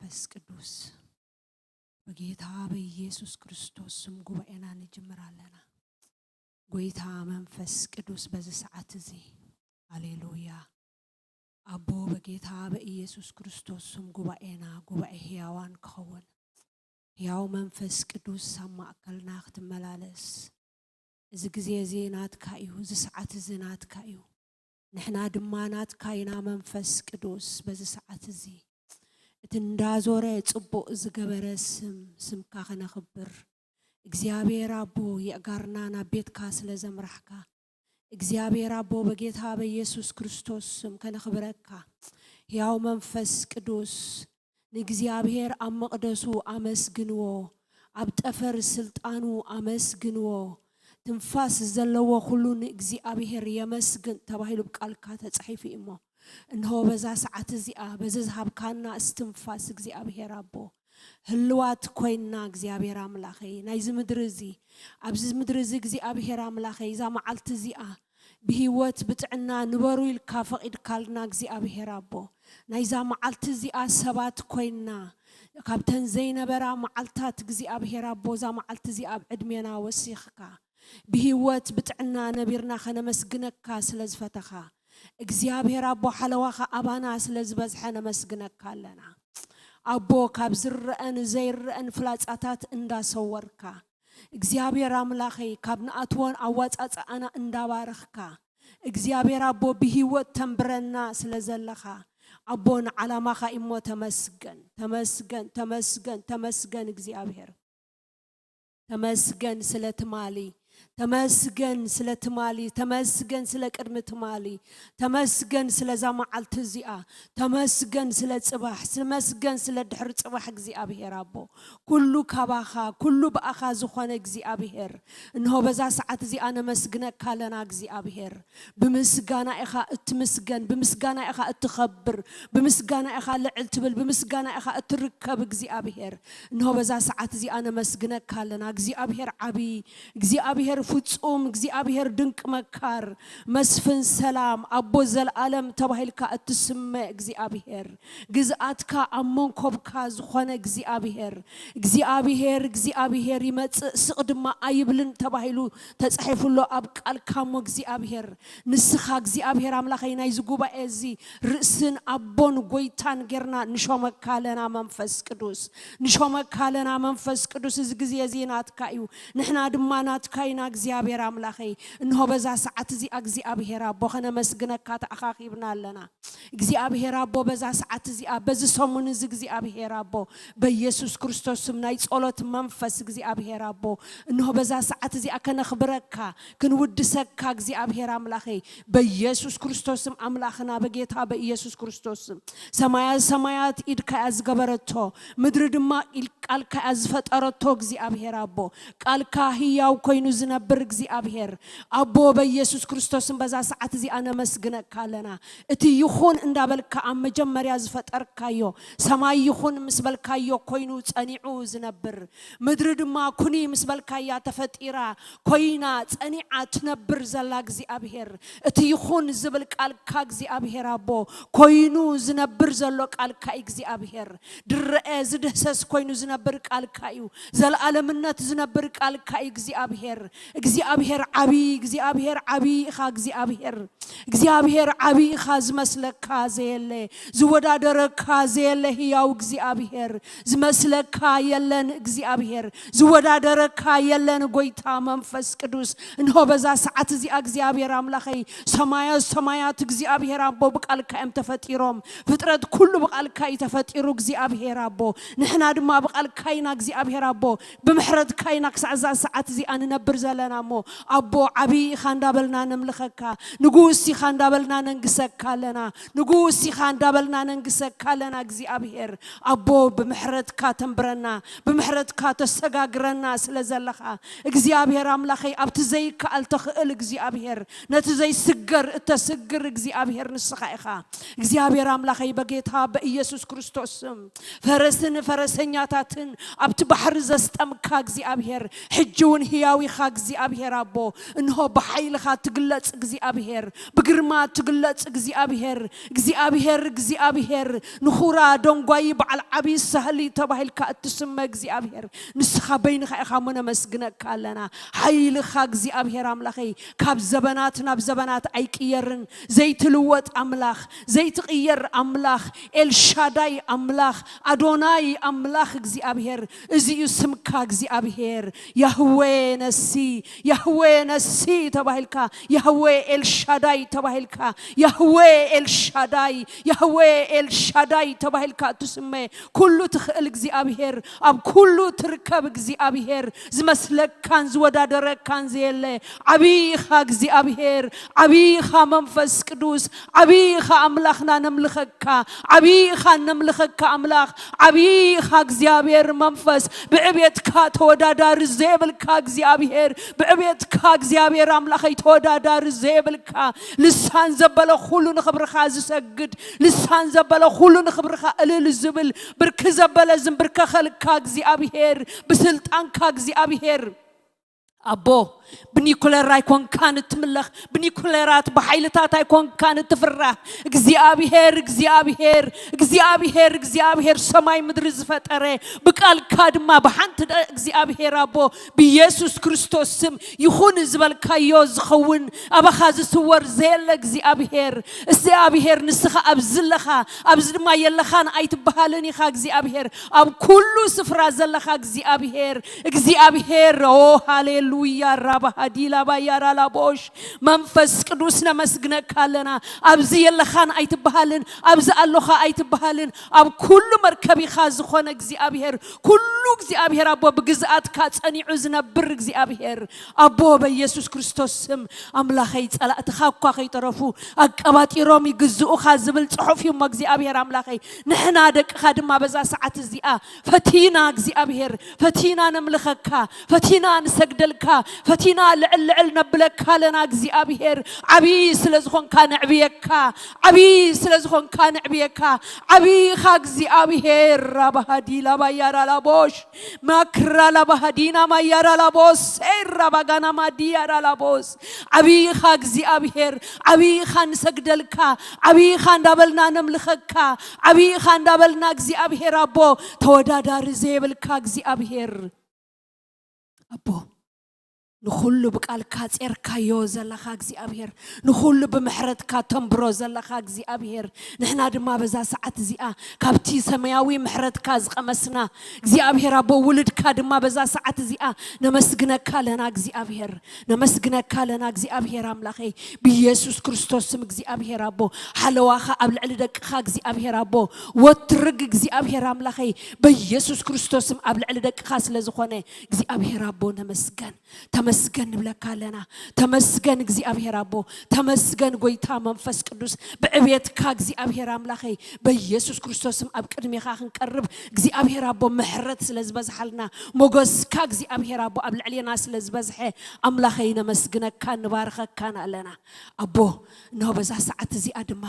መንፈስ ቅዱስ፣ በጌታ በኢየሱስ ክርስቶስ ስም ጉባኤና ንጅምር ኣለና። ጎይታ መንፈስ ቅዱስ፣ በዚ ሰዓት እዚ፣ ሃሌሉያ፣ ኣቦ፣ በጌታ በኢየሱስ ክርስቶስ ስም ጉባኤና ጉባኤ ህያዋን ክኸውን፣ ህያው መንፈስ ቅዱስ ኣብ ማእከልና ክትመላለስ፣ እዚ ግዜ እዚ ናትካ እዩ፣ እዚ ሰዓት እዚ ናትካ እዩ። ንሕና ድማ ናትካ ኢና። መንፈስ ቅዱስ፣ በዚ ሰዓት እዚ እቲ እንዳዞረ ጽቡቕ ዝገበረ ስም፣ ስምካ ከነኽብር፣ እግዚኣብሔር ኣቦ፣ የእጋርና ናብ ቤትካ ስለ ዘምራሕካ፣ እግዚኣብሔር ኣቦ፣ በጌታ በኢየሱስ ክርስቶስ ስም ከነኽብረካ፣ ሕያው መንፈስ ቅዱስ፣ ንእግዚኣብሔር ኣብ መቕደሱ ኣመስግንዎ፣ ኣብ ጠፈር ስልጣኑ ኣመስግንዎ። ትንፋስ ዘለዎ ኩሉ ንእግዚኣብሔር የመስግን ተባሂሉ ብቃልካ ተጻሒፉ እዩ እሞ፣ እንሆ በዛ ሰዓት እዚኣ፣ በዚ ዝሃብካና እስትንፋስ እግዚኣብሔር ኣቦ፣ ህልዋት ኮይንና እግዚኣብሔር ኣምላኸይ፣ ናይዚ ምድሪ እዚ፣ ኣብዚ ምድሪ እዚ እግዚኣብሔር ኣምላኸይ፣ እዛ መዓልቲ እዚኣ ብህይወት ብጥዕና ንበሩ ኢልካ ፈቒድካልና እግዚኣብሔር ኣቦ፣ ናይዛ መዓልቲ እዚኣ ሰባት ኮይንና፣ ካብተን ዘይነበራ መዓልታት እግዚኣብሔር ኣቦ፣ እዛ መዓልቲ እዚኣ ኣብ ዕድሜና ወሲኽካ፣ ብህይወት ብጥዕና ነቢርና ከነመስግነካ ስለ ዝፈተኻ፣ እግዚኣብሔር ኣቦ፣ ሓለዋኻ ኣባና ስለ ዝበዝሐ ነመስግነካ ኣለና። ኣቦ፣ ካብ ዝረአን ዘይረአን ፍላጻታት እንዳሰወርካ፣ እግዚኣብሔር ኣምላኸይ፣ ካብ ንኣትዎን ኣዋጻጽኣና እንዳባረኽካ፣ እግዚኣብሔር ኣቦ፣ ብህይወት ተንብረና ስለ ዘለኻ፣ ኣቦ፣ ንዓላማኻ እሞ ተመስገን፣ ተመስገን፣ ተመስገን፣ ተመስገን እግዚኣብሔር። ተመስገን ስለ ትማሊ፣ ተመስገን ስለ ትማሊ፣ ተመስገን ስለ ቅድሚ ትማሊ፣ ተመስገን ስለዛ መዓልቲ እዚኣ፣ ተመስገን ስለ ጽባሕ፣ ተመስገን ስለ ድሕሪ ጽባሕ እግዚኣብሔር ኣቦ። ኩሉ ካባኻ፣ ኩሉ ብኣኻ ዝኾነ እግዚኣብሔር፣ እንሆ በዛ ሰዓት እዚኣ ነመስግነካ ኣለና እግዚኣብሔር። ብምስጋና ኢኻ እትምስገን፣ ብምስጋና ኢኻ እትኸብር፣ ብምስጋና ኢኻ ልዕል ትብል፣ ብምስጋና ኢኻ እትርከብ እግዚኣብሔር። እንሆ በዛ ሰዓት እዚኣ ነመስግነካ ኣለና። እግዚኣብሔር ዓቢ፣ እግዚኣብሔር ፍጹም፣ እግዚኣብሔር ድንቅ መካር፣ መስፍን ሰላም፣ ኣቦ ዘልኣለም ተባሂልካ እትስመ እግዚኣብሔር፣ ግዝኣትካ ኣብ መንኮብካ ዝኾነ እግዚኣብሔር፣ እግዚኣብሔር፣ እግዚኣብሔር ይመጽእ ስቕ ድማ ኣይብልን ተባሂሉ ተጻሒፉ ኣሎ ኣብ ቃልካ እሞ እግዚኣብሔር፣ ንስኻ እግዚኣብሔር ኣምላኸይ ናይዚ ጉባኤ እዚ ርእስን ኣቦን ጎይታን ጌርና ንሾመካ ኣለና መንፈስ ቅዱስ፣ ንሾመካ ኣለና መንፈስ ቅዱስ። እዚ ግዜ እዚ ናትካ እዩ፣ ንሕና ድማ ናትካ ኢና እግዚኣብሔር ኣምላኸይ። እንሆ በዛ ሰዓት እዚኣ እግዚኣብሔር ኣቦ ከነመስግነካ ተኣኻኺብና ኣለና። እግዚኣብሔር ኣቦ በዛ ሰዓት እዚኣ፣ በዚ ሰሙን እዚ እግዚኣብሔር ኣቦ፣ በኢየሱስ ክርስቶስ ስም ናይ ጸሎት መንፈስ እግዚኣብሔር ኣቦ፣ እንሆ በዛ ሰዓት እዚኣ ከነኽብረካ፣ ክንውድሰካ እግዚኣብሔር ኣምላኸይ፣ በኢየሱስ ክርስቶስ ስም ኣምላኽና፣ በጌታ በኢየሱስ ክርስቶስ ስም። ሰማያ ሰማያት ኢድካ እያ ዝገበረቶ፣ ምድሪ ድማ ኢል-፣ ቃልካ እያ ዝፈጠረቶ እግዚኣብሔር ኣቦ። ቃልካ ህያው ኮይኑ ዝነብር እግዚኣብሔር ኣቦ፣ በኢየሱስ ክርስቶስን በዛ ሰዓት እዚኣ ነመስግነካ ኣለና። እቲ ይኹን እንዳበልካ ኣብ መጀመርያ ዝፈጠርካዮ፣ ሰማይ ይኹን ምስ በልካዮ ኮይኑ ጸኒዑ ዝነብር፣ ምድሪ ድማ ኩኒ ምስ በልካያ ተፈጢራ ኮይና ጸኒዓ ትነብር ዘላ እግዚኣብሔር፣ እቲ ይኹን ዝብል ቃልካ እግዚኣብሔር ኣቦ፣ ኮይኑ ዝነብር ዘሎ ቃልካ እዩ እግዚኣብሔር። ድረአ ዝድህሰስ ኮይኑ ዝነብር ቃልካ እዩ። ዘልኣለምነት ዝነብር ቃልካ እዩ እግዚኣብሔር። እግዚኣብሔር ዓቢ፣ እግዚኣብሔር ዓቢ ኢኻ እግዚኣብሔር። እግዚኣብሔር ዓቢ ኢኻ፣ ዝመስለካ ዘየለ፣ ዝወዳደረካ ዘየለ ህያው እግዚኣብሔር። ዝመስለካ የለን እግዚኣብሔር፣ ዝወዳደረካ የለን ጎይታ መንፈስ ቅዱስ። እንሆ በዛ ሰዓት እዚኣ እግዚኣብሔር ኣምላኸይ፣ ሰማያት ሰማያት እግዚኣብሔር ኣቦ ብቃልካ እዮም ተፈጢሮም። ፍጥረት ኩሉ ብቃልካ እዩ ተፈጢሩ እግዚኣብሔር ኣቦ። ንሕና ድማ ብቃልካ ኢና እግዚኣብሔር ኣቦ፣ ብምሕረትካ ኢና ክሳዕ እዛ ሰዓት እዚኣ ንነብር ዘለና እሞ፣ ኣቦ ዓብዪ ኢኻ እንዳበልና ነምልኸካ፣ ንጉስ ኢኻ እንዳበልና ነንግሰካ ኣለና፣ ንጉስ ኢኻ እንዳበልና ነንግሰካ ኣለና እግዚኣብሔር። ኣቦ ብምሕረትካ ተንብረና፣ ብምሕረትካ ተሰጋግረና ስለ ዘለኻ እግዚኣብሔር ኣምላኸይ፣ ኣብቲ ዘይከኣል ተኽእል እግዚኣብሔር፣ ነቲ ዘይስገር እተስግር እግዚኣብሔር ንስኻ ኢኻ። እግዚኣብሔር ኣምላኸይ በጌታ በኢየሱስ ክርስቶስ ስም ፈረስን ፈረሰኛታትን ኣብቲ ባሕሪ ዘስጠምካ እግዚኣብሔር፣ ሕጂ እውን ህያው ኢኻ እግዚኣብሔር ኣቦ። እንሆ ብሓይልኻ ትግለጽ እግዚኣብሔር፣ ብግርማ ትግለጽ እግዚኣብሔር። እግዚኣብሔር እግዚኣብሔር ንኹራ ደንጓዪ በዓል ዓብዪ ሳህሊ ተባሂልካ እትስመ እግዚኣብሔር ንስኻ በይንኻ ኢኻ እሞ ነመስግነካ ኣለና። ሓይልኻ እግዚኣብሔር ኣምላኸይ ካብ ዘበናት ናብ ዘበናት ኣይቅየርን። ዘይትልወጥ ኣምላኽ፣ ዘይትቕየር ኣምላኽ፣ ኤልሻዳይ ኣምላኽ፣ ኣዶናይ ኣምላኽ እግዚኣብሔር፣ እዚ እዩ ስምካ እግዚኣብሔር። ያህዌ ነሲ፣ ያህዌ ነሲ ተባሂልካ፣ ያህዌ ኤልሻዳይ ተባሂልካ፣ ያህዌ ኤልሻዳይ፣ ያህዌ ኤልሻዳይ ተባሂልካ እትስመ ኩሉ ትኽእል እግዚኣብሔር፣ ኣብ ኩሉ ትርከብ እግዚኣብሔር፣ ዝመስለካን ዝወዳደረካን ዘየለ ዓብዪ ኢኻ እግዚኣብሔር፣ ዓብዪ ኢኻ መንፈስ ቅዱስ፣ ዓብዪ ኢኻ ኣምላኽና ነምልኸካ፣ ዓብዪ ኢኻ ነምልኸካ ኣምላኽ፣ ዓብዪ ኢኻ እግዚኣብሔር መንፈስ፣ ብዕቤትካ ተወዳዳሪ ዘይብልካ እግዚኣብሔር፣ ብዕቤትካ እግዚኣብሔር ኣምላኸይ ተወዳዳሪ ዘይብልካ፣ ልሳን ዘበለ ኩሉ ንኽብርኻ ዝሰግድ፣ ልሳን ዘበለ ኩሉ ንኽብርኻ እልል ዝብል፣ ብርክ ዘበለ ዝንብርከኸልካ እግዚኣብሔር፣ ብስልጣንካ እግዚኣብሔር ኣቦ፣ ብኒኩለር ኣይኮንካን እትምለኽ፣ ብኒኩለራት ብሓይልታት ኣይኮንካን እትፍራህ። እግዚኣብሔር፣ እግዚኣብሔር፣ እግዚኣብሔር፣ እግዚኣብሔር ሰማይ ምድሪ ዝፈጠረ፣ ብቃልካ ድማ ብሓንቲ ደ እግዚኣብሔር ኣቦ ብኢየሱስ ክርስቶስ ስም ይኹን ዝበልካዮ ዝኸውን፣ ኣባኻ ዝስወር ዘየለ እግዚኣብሔር። እግዚኣብሔር ንስኻ ኣብዚ ኣለኻ፣ ኣብዚ ድማ የለኻን ኣይትበሃልን ኢኻ እግዚኣብሔር። ኣብ ኩሉ ስፍራ ዘለኻ እግዚኣብሔር፣ እግዚኣብሔር፣ ኦ ሃሌሉያ ራባ ሃዲላ ባያራ ላቦሽ። መንፈስ ቅዱስ ነመስግነካ ኣለና። ኣብዚ የለኻን ኣይትበሃልን፣ ኣብዚ ኣሎኻ ኣይትበሃልን። ኣብ ኩሉ መርከቢኻ ዝኾነ እግዚኣብሔር፣ ኩሉ እግዚኣብሔር ኣቦ ብግዝኣትካ ጸኒዑ ዝነብር እግዚኣብሔር ኣቦ በኢየሱስ ክርስቶስ ስም ኣምላኸይ ጸላእትኻ እኳ ከይጠረፉ ኣቀባጢሮም ይግዝኡኻ ዝብል ጽሑፍ እዩ እሞ እግዚኣብሔር ኣምላኸይ ንሕና ደቅኻ ድማ በዛ ሰዓት እዚኣ ፈቲና እግዚኣብሔር ፈቲና ነምልኸካ ፈቲና ንሰግደልካ ፈቲና ልዕል ልዕል ነብለካ ኣለና እግዚኣብሔር ዓብዪ ስለ ዝኾንካ ነዕብየካ ዓብዪ ስለ ዝኾንካ ነዕብየካ ዓብዪኻ እግዚኣብሔር ራባሃዲ ላባያራ ላቦሽ ማክራ ላባሃዲና ማያራ ላቦስ ሴራ ባጋና ማዲያራ ላቦስ ዓብዪኻ እግዚኣብሔር ዓብዪኻ ንሰግደልካ ዓብዪኻ እንዳበልና ነምልኸካ ዓብዪኻ እንዳበልና እግዚኣብሔር ኣቦ ተወዳዳሪ ዘየብልካ እግዚኣብሔር ኣቦ ንኹሉ ብቃልካ ጼርካዮ ዘለኻ እግዚኣብሔር ንኹሉ ብምሕረትካ ተንብሮ ዘለኻ እግዚኣብሔር ንሕና ድማ በዛ ሰዓት እዚኣ ካብቲ ሰማያዊ ምሕረትካ ዝቐመስና እግዚኣብሔር ኣቦ ውልድካ ድማ በዛ ሰዓት እዚኣ ነመስግነካ ኣለና እግዚኣብሔር ነመስግነካ ኣለና እግዚኣብሔር ኣምላኸይ ብኢየሱስ ክርስቶስ ስም እግዚኣብሔር ኣቦ ሓለዋኻ ኣብ ልዕሊ ደቅኻ እግዚኣብሔር ኣቦ ወትርግ እግዚኣብሔር ኣምላኸይ በኢየሱስ ክርስቶስ ስም ኣብ ልዕሊ ደቅኻ ስለ ዝኾነ እግዚኣብሔር ኣቦ ነመስገን ተመስገን ንብለካ ኣለና ተመስገን እግዚኣብሔር ኣቦ ተመስገን ጎይታ መንፈስ ቅዱስ ብዕቤትካ እግዚኣብሔር ኣምላኸይ በኢየሱስ ክርስቶስም ኣብ ቅድሜኻ ክንቀርብ እግዚኣብሔር ኣቦ ምሕረት ስለ ዝበዝሓልና ሞገስካ እግዚኣብሔር ኣቦ ኣብ ልዕሌና ስለ ዝበዝሐ ኣምላኸይ ነመስግነካ ንባርኸካን ኣለና ኣቦ እነሆ በዛ ሰዓት እዚኣ ድማ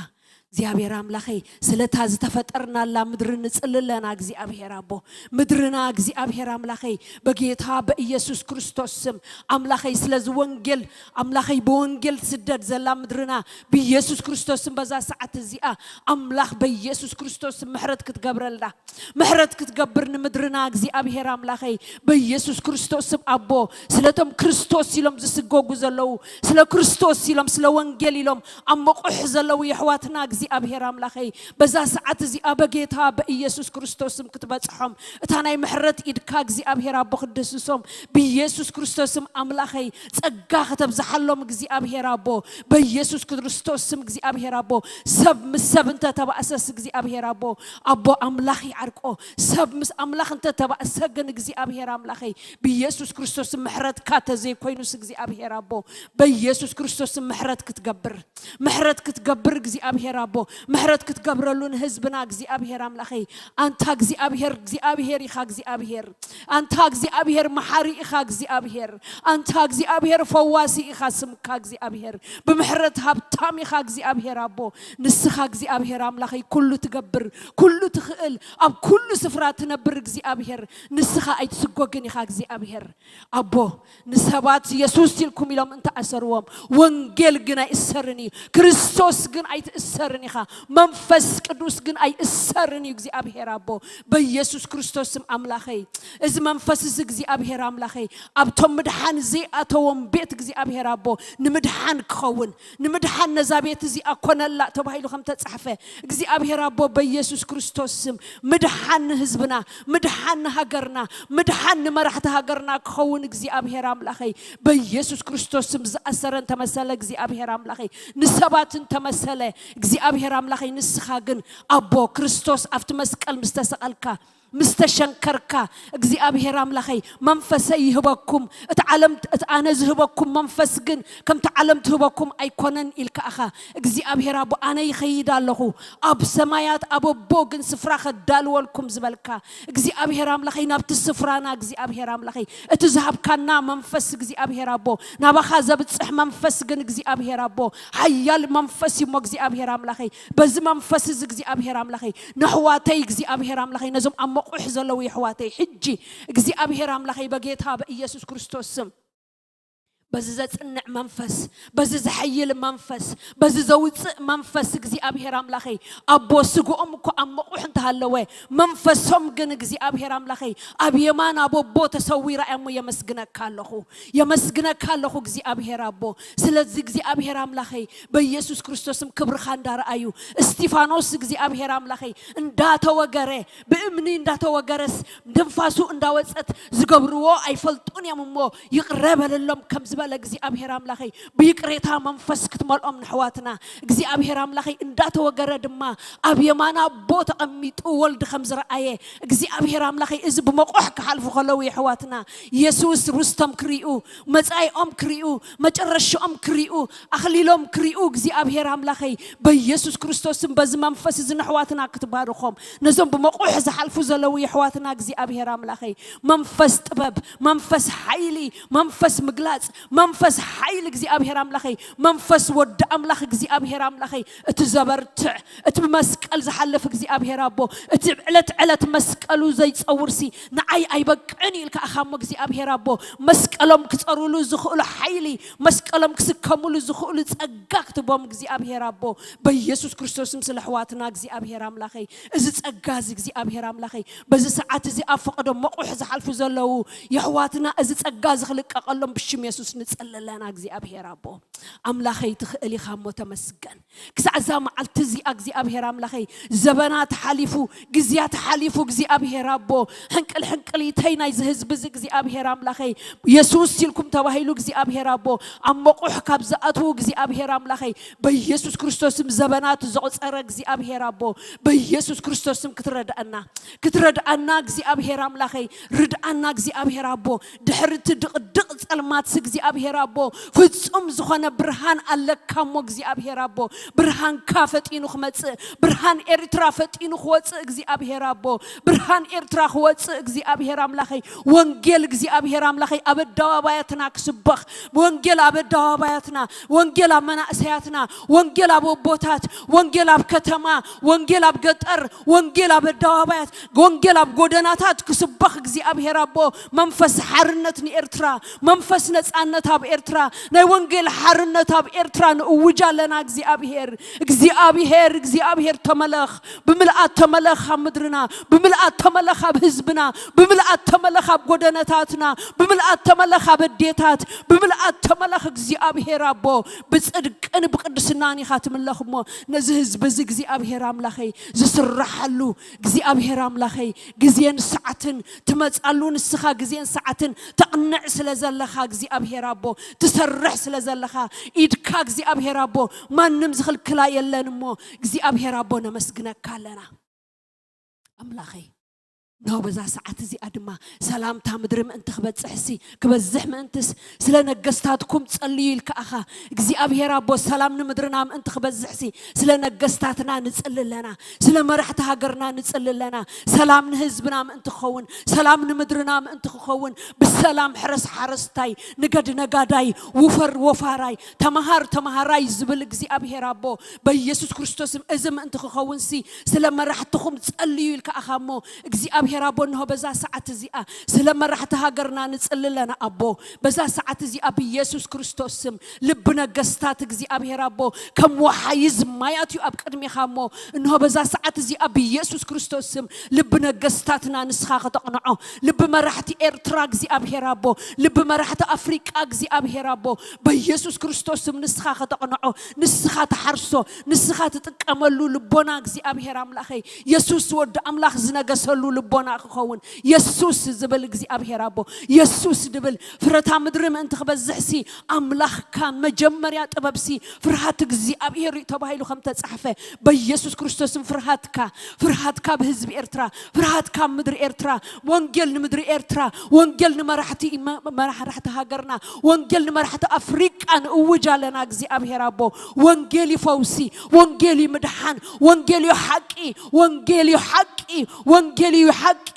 እግዚኣብሔር ኣምላኸይ ስለታ ዝተፈጠርናላ ምድሪ ንጽሊ ኣለና እግዚኣብሔር ኣቦ ምድርና እግዚኣብሔር ኣምላኸይ በጌታ በኢየሱስ ክርስቶስ ስም ኣምላኸይ ስለዚ ወንጌል ኣምላኸይ ብወንጌል ትስደድ ዘላ ምድርና ብኢየሱስ ክርስቶስ ስም በዛ ሰዓት እዚኣ ኣምላኽ በኢየሱስ ክርስቶስ ስም ምሕረት ክትገብረልና ምሕረት ክትገብር ንምድርና እግዚኣብሔር ኣምላኸይ በኢየሱስ ክርስቶስ ስም ኣቦ ስለቶም ክርስቶስ ኢሎም ዝስጎጉ ዘለዉ ስለ ክርስቶስ ኢሎም ስለ ወንጌል ኢሎም ኣብ መቑሕ ዘለዉ የሕዋትና እግዚኣብሔር ኣምላኸይ በዛ ሰዓት እዚኣ በጌታ በኢየሱስ ክርስቶስ ስም ክትበጽሖም እታ ናይ ምሕረት ኢድካ እግዚኣብሔር ኣቦ ክትድስሶም ብኢየሱስ ክርስቶስ ስም ኣምላኸይ ጸጋ ከተብዝሓሎም እግዚኣብሔር ኣቦ በኢየሱስ ክርስቶስ ስም እግዚኣብሔር ኣቦ ሰብ ምስ ሰብ እንተተባእሰስ እግዚኣብሔር ኣቦ ኣቦ ኣምላኽ ይዓርቆ ሰብ ምስ ኣምላኽ እንተተባእሰ ግን እግዚኣብሔር ኣምላኸይ ብኢየሱስ ክርስቶስ ምሕረትካ ተዘይኮይኑስ እግዚኣብሔር ኣቦ በኢየሱስ ክርስቶስ ምሕረት ክትገብር ምሕረት ክትገብር እግዚኣብሔር ኣቦ፣ ምሕረት ክትገብረሉ ንህዝብና እግዚኣብሔር ኣምላኸይ። ኣንታ እግዚኣብሔር፣ እግዚኣብሔር ኢኻ እግዚኣብሔር። ኣንታ እግዚኣብሔር መሓሪ ኢኻ እግዚኣብሔር። ኣንታ እግዚኣብሔር ፈዋሲ ኢኻ ስምካ እግዚኣብሔር። ብምሕረት ሃብታም ኢኻ እግዚኣብሔር ኣቦ። ንስኻ እግዚኣብሔር ኣምላኸይ ኩሉ ትገብር፣ ኩሉ ትኽእል፣ ኣብ ኩሉ ስፍራ ትነብር እግዚኣብሔር። ንስኻ ኣይትስጎግን ኢኻ እግዚኣብሔር። ኣቦ፣ ንሰባት የሱስ ኢልኩም ኢሎም እንተኣሰርዎም፣ ወንጌል ግን ኣይእሰርን እዩ። ክርስቶስ ግን ኣይትእሰርን ኢኻ። መንፈስ ቅዱስ ግን ኣይእሰርን እዩ እግዚኣብሔር ኣቦ። በየሱስ ክርስቶስ ስም ኣምላኸይ፣ እዚ መንፈስ እዚ እግዚኣብሔር ኣምላኸይ ኣብቶም ምድሓን ዘይኣተዎም ቤት እግዚኣብሔር ኣቦ ንምድሓን ክኸውን፣ ንምድሓን ነዛ ቤት እዚኣ ኮነላ ተባሂሉ ከም ተጻሕፈ እግዚኣብሔር ኣቦ በየሱስ ክርስቶስ ስም ምድሓን ንህዝብና፣ ምድሓን ንሃገርና፣ ምድሓን ንመራሕቲ ሃገርና ክኸውን እግዚኣብሔር ኣምላኸይ በየሱስ ክርስቶስ ስም ዝኣሰረን ተመሰለ እግዚኣብሔር ኣምላኸይ ንሰባትን ተመሰለ እግዚኣብሔር ኣምላኸይ ንስኻ ግን ኣቦ ክርስቶስ ኣብቲ መስቀል ምስ ተሰቐልካ ምስ ተሸንከርካ እግዚኣብሔር ኣምላኸይ መንፈሰይ ይህበኩም እቲ ዓለም እቲ ኣነ ዝህበኩም መንፈስ ግን ከምቲ ዓለም ትህበኩም ኣይኮነን ኢልካ ኣኻ እግዚኣብሔር ኣቦ ኣነ ይኸይድ ኣለኹ ኣብ ሰማያት ኣብ ኣቦ ግን ስፍራ ከዳልወልኩም ዝበልካ እግዚኣብሔር ኣምላኸይ ናብቲ ስፍራና እግዚኣብሔር ኣምላኸይ እቲ ዝሃብካና መንፈስ እግዚኣብሔር ኣቦ ናባኻ ዘብፅሕ መንፈስ ግን እግዚኣብሔር ኣቦ ሓያል መንፈስ እዩሞ እግዚኣብሔር ኣምላኸይ በዚ መንፈስ እዚ እግዚኣብሔር ኣምላኸይ ነሕዋተይ እግዚኣብሔር ኣምላኸይ ነዞም ኣብ መቑሕ ዘለዉ የሕዋተይ ሕጂ እግዚኣብሔር ኣምላኸይ በጌታ በኢየሱስ ክርስቶስ ስም በዚ ዘጽንዕ መንፈስ በዚ ዘሐይል መንፈስ በዚ ዘውፅእ መንፈስ እግዚኣብሔር ኣምላኸይ ኣቦ ስግኦም እኮ ኣብ መቑሕ እንተሃለወ መንፈሶም ግን እግዚኣብሔር ኣምላኸይ ኣብ የማን ኣብ ኣቦ ተሰዊራ እሞ የመስግነካ ኣለኹ የመስግነካ ኣለኹ እግዚኣብሔር ኣቦ ስለዚ እግዚኣብሔር ኣምላኸይ በኢየሱስ ክርስቶስም ክብርኻ እንዳረኣዩ እስጢፋኖስ እግዚኣብሔር ኣምላኸይ እንዳተወገረ ብእምኒ እንዳተወገረስ ድንፋሱ እንዳወፀት ዝገብርዎ ኣይፈልጡን እዮም እሞ ይቕረ በለሎም ከም ዝበለ እግዚኣብሔር ኣምላኸይ ብይቅሬታ መንፈስ ክትመልኦም ንሕዋትና እግዚኣብሔር ኣምላኸይ እንዳተወገረ ድማ ኣብ የማና ኣቦ ተቐሚጡ ወልድ ከም ዝረኣየ እግዚኣብሔር ኣምላኸይ እዚ ብመቑሕ ክሓልፉ ከለዉ የሕዋትና የሱስ ርስቶም ክሪኡ መጻኢኦም ክሪኡ መጨረሻኦም ክሪኡ ኣኽሊሎም ክሪኡ እግዚኣብሔር ኣምላኸይ በኢየሱስ ክርስቶስን በዚ መንፈስ እዚ ንሕዋትና ክትባርኾም ነዞም ብመቑሕ ዝሓልፉ ዘለዉ የሕዋትና እግዚኣብሔር ኣምላኸይ መንፈስ ጥበብ መንፈስ ሓይሊ መንፈስ ምግላፅ መንፈስ ሓይሊ እግዚኣብሔር ኣምላኸይ መንፈስ ወዲ ኣምላኽ እግዚኣብሔር ኣምላኸይ እቲ ዘበርትዕ እቲ ብመስቀል ዝሓልፍ እግዚኣብሔር ኣቦ እቲ ዕለት ዕለት መስቀሉ ዘይፀውርሲ ንዓይ ኣይበቅዕን ኢልካ ኣኻ እሞ እግዚኣብሔር ኣቦ መስቀሎም ክፀሩሉ ዝኽእሉ ሓይሊ መስቀሎም ክስከሙሉ ዝኽእሉ ጸጋ ክትቦም እግዚኣብሔር ኣቦ በኢየሱስ ክርስቶስም ስለ ኣሕዋትና እግዚኣብሔር ኣምላኸይ እዚ ጸጋ እዚ እግዚኣብሔር ኣምላኸይ በዚ ሰዓት እዚ ኣብ ፈቐዶ መቑሕ ዝሓልፉ ዘለዉ የሕዋትና እዚ ጸጋ እዚ ክልቀቐሎም ብሽም የሱስ ንጽሊ ኣለና እግዚኣብሔር ኣቦ ኣምላኸይ ትኽእል ኢኻ እሞ ተመስገን ክሳዕ እዛ መዓልቲ እዚኣ እግዚኣብሔር ኣምላኸይ ዘበናት ሓሊፉ ግዜያት ሓሊፉ እግዚኣብሔር ኣቦ ሕንቅል ሕንቅሊተይ ናይዚ ህዝቢ እዚ እግዚኣብሔር ኣምላኸይ የሱስ ኢልኩም ተባሂሉ እግዚኣብሔር ኣቦ ኣብ መቑሕ ካብ ዝኣትዉ እግዚኣብሔር ኣምላኸይ በኢየሱስ ክርስቶስም ዘበናት ዘቑፀረ እግዚኣብሔር ኣቦ በኢየሱስ ክርስቶስም ክትረድኣና ክትረድኣና እግዚኣብሔር ኣምላኸይ ርድኣና እግዚኣብሔር ኣቦ ድሕሪ እቲ ድቕድቕ ጸልማትሲ እግዚኣብሔር ኣቦ ፍጹም ዝኾነ ብርሃን ኣለካ እሞ እግዚኣብሔር ኣቦ ብርሃንካ ፈጢኑ ክመጽእ ብርሃን ኤርትራ ፈጢኑ ክወጽእ እግዚኣብሔር ኣቦ ብርሃን ኤርትራ ክወጽእ እግዚኣብሔር ኣምላኸይ ወንጌል እግዚኣብሔር ኣምላኸይ ኣብ ኣደባባያትና ክስበኽ ወንጌል ኣብ ኣደባባያትና ወንጌል ኣብ መናእሰያትና ወንጌል ኣብ ኣቦታት ወንጌል ኣብ ከተማ ወንጌል ኣብ ገጠር ወንጌል ኣብ ኣደባባያት ወንጌል ኣብ ጎደናታት ክስበኽ እግዚኣብሔር ኣቦ መንፈስ ሓርነት ንኤርትራ መንፈስ ነፃነት ኣብ ኤርትራ ናይ ወንጌል ሓርነት ኣብ ኤርትራ ንእውጅ ኣለና እግዚኣብሔር እግዚኣብሔር እግዚኣብሔር ተመለኽ ብምልኣት ተመለኽ ኣብ ምድርና ብምልኣት ተመለኽ ኣብ ህዝብና ብምልኣት ተመለኽ ኣብ ጎደነታትና ብምልኣት ተመለኽ ኣብ ኣዴታት ብምልኣት ተመለኽ እግዚኣብሔር ኣቦ ብፅድቅን ብቅድስናን ኢኻ ትምለኽ እሞ ነዚ ህዝቢ እዚ እግዚኣብሔር ኣምላኸይ ዝስራሓሉ እግዚኣብሔር ኣምላኸይ ግዜን ሰዓትን ትመፃሉ ንስኻ ግዜን ሰዓትን ተቕንዕ ስለ ዘለኻ እግዚኣብሔር ኣቦ ትሰርሕ ስለ ዘለኻ ኢድካ እግዚኣብሔር ኣቦ ማንም ዝኽልክላ የለን እሞ እግዚኣብሔር ኣቦ ነመስግነካ ኣለና ኣምላኸይ ኖ በዛ ሰዓት እዚኣ ድማ ሰላምታ ምድሪ ምእንቲ ክበፅሕሲ ክበዝሕ ምእንትስ ስለ ነገስታትኩም ጸልዩ ኢልካ ኣኻ እግዚኣብሔር ኣቦ ሰላም ንምድርና ምእንቲ ክበዝሕሲ ስለ ነገስታትና ንጽሊ ኣለና። ስለ መራሕቲ ሃገርና ንጽሊ ኣለና። ሰላም ንህዝብና ምእንቲ ክኸውን፣ ሰላም ንምድርና ምእንቲ ክኸውን፣ ብሰላም ሕረስ ሓረስታይ፣ ንገድ ነጋዳይ፣ ውፈር ወፋራይ፣ ተመሃር ተመሃራይ ዝብል እግዚኣብሔር ኣቦ በኢየሱስ ክርስቶስም እዚ ምእንቲ ክኸውን ሲ ስለ መራሕትኹም ጸልዩ ኢልካ ኣኻ እሞ እግዚኣብሔር ኣቦ እንሆ በዛ ሰዓት እዚኣ ስለ መራሕቲ ሃገርና ንጽሊ ኣለና ኣቦ። በዛ ሰዓት እዚኣ ብኢየሱስ ክርስቶስ ስም ልቢ ነገስታት እግዚኣብሔር ኣቦ ከም ወሓይዝ ማያት እዩ ኣብ ቅድሚኻ እሞ እንሆ በዛ ሰዓት እዚኣ ብኢየሱስ ክርስቶስ ስም ልቢ ነገስታትና ንስኻ ከተቕንዖ። ልቢ መራሕቲ ኤርትራ እግዚኣብሔር ኣቦ፣ ልቢ መራሕቲ ኣፍሪቃ እግዚኣብሔር ኣቦ፣ በኢየሱስ ክርስቶስ ስም ንስኻ ከተቕንዖ፣ ንስኻ ትሓርሶ፣ ንስኻ ትጥቀመሉ ልቦና እግዚኣብሔር ኣምላኸይ፣ የሱስ ወዲ ኣምላኽ ዝነገሰሉ ልቦና ክኸውን የሱስ ዝብል እግዚኣብሔር ኣቦ፣ የሱስ ድብል ፍረታ ምድሪ ምእንቲ ክበዝሕሲ ኣምላኽካ መጀመርያ ጥበብሲ ፍርሃት እግዚኣብሔር እዩ ተባሂሉ ከም ተጻሕፈ በኢየሱስ ክርስቶስን ፍርሃትካ ፍርሃትካ ብህዝቢ ኤርትራ ፍርሃትካ ምድሪ ኤርትራ ወንጌል ንምድሪ ኤርትራ ወንጌል ንመራሕቲ መራሕቲ ሃገርና ወንጌል ንመራሕቲ ኣፍሪቃ ንእውጅ ኣለና እግዚኣብሔር ኣቦ። ወንጌል እዩ ፈውሲ፣ ወንጌል እዩ ምድሓን፣ ወንጌል እዩ ሓቂ፣ ወንጌል እዩ ሓቂ፣ ወንጌል እዩ ሓቂ።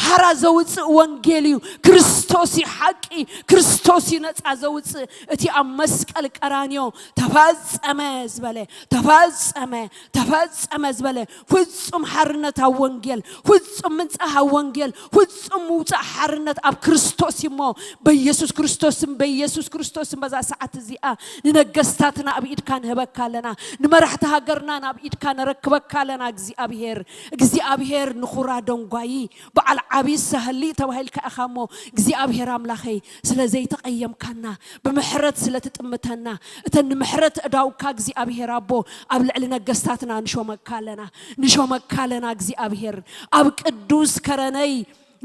ሓራ ዘውፅእ ወንጌል እዩ። ክርስቶስ እዩ ሓቂ፣ ክርስቶስ እዩ ነፃ ዘውፅእ። እቲ ኣብ መስቀል ቀራንዮ ተፈጸመ ዝበለ ተፈጸመ ተፈጸመ ዝበለ ፍጹም ሓርነት ኣብ ወንጌል፣ ፍጹም ምንጻህ ኣብ ወንጌል፣ ፍጹም ምውጻእ ሓርነት ኣብ ክርስቶስ እዩ እሞ በኢየሱስ ክርስቶስም በኢየሱስ ክርስቶስም በዛ ሰዓት እዚኣ ንነገስታትና ኣብ ኢድካ ንህበካ ኣለና። ንመራሕቲ ሃገርና ናብ ኢድካ ነረክበካ ኣለና እግዚኣብሔር። እግዚኣብሔር ንኹራ ደንጓዪ በዓል ዓብዪ ሳህሊ ተባሂልካ ኢኻ እሞ እግዚኣብሔር ኣምላኸይ ስለ ዘይተቐየምካና ብምሕረት ስለ ትጥምተና እተን ንምሕረት እዳውካ እግዚኣብሔር ኣቦ ኣብ ልዕሊ ነገስታትና ንሾመካ ኣለና ንሾመካ ኣለና እግዚኣብሔር ኣብ ቅዱስ ከረነይ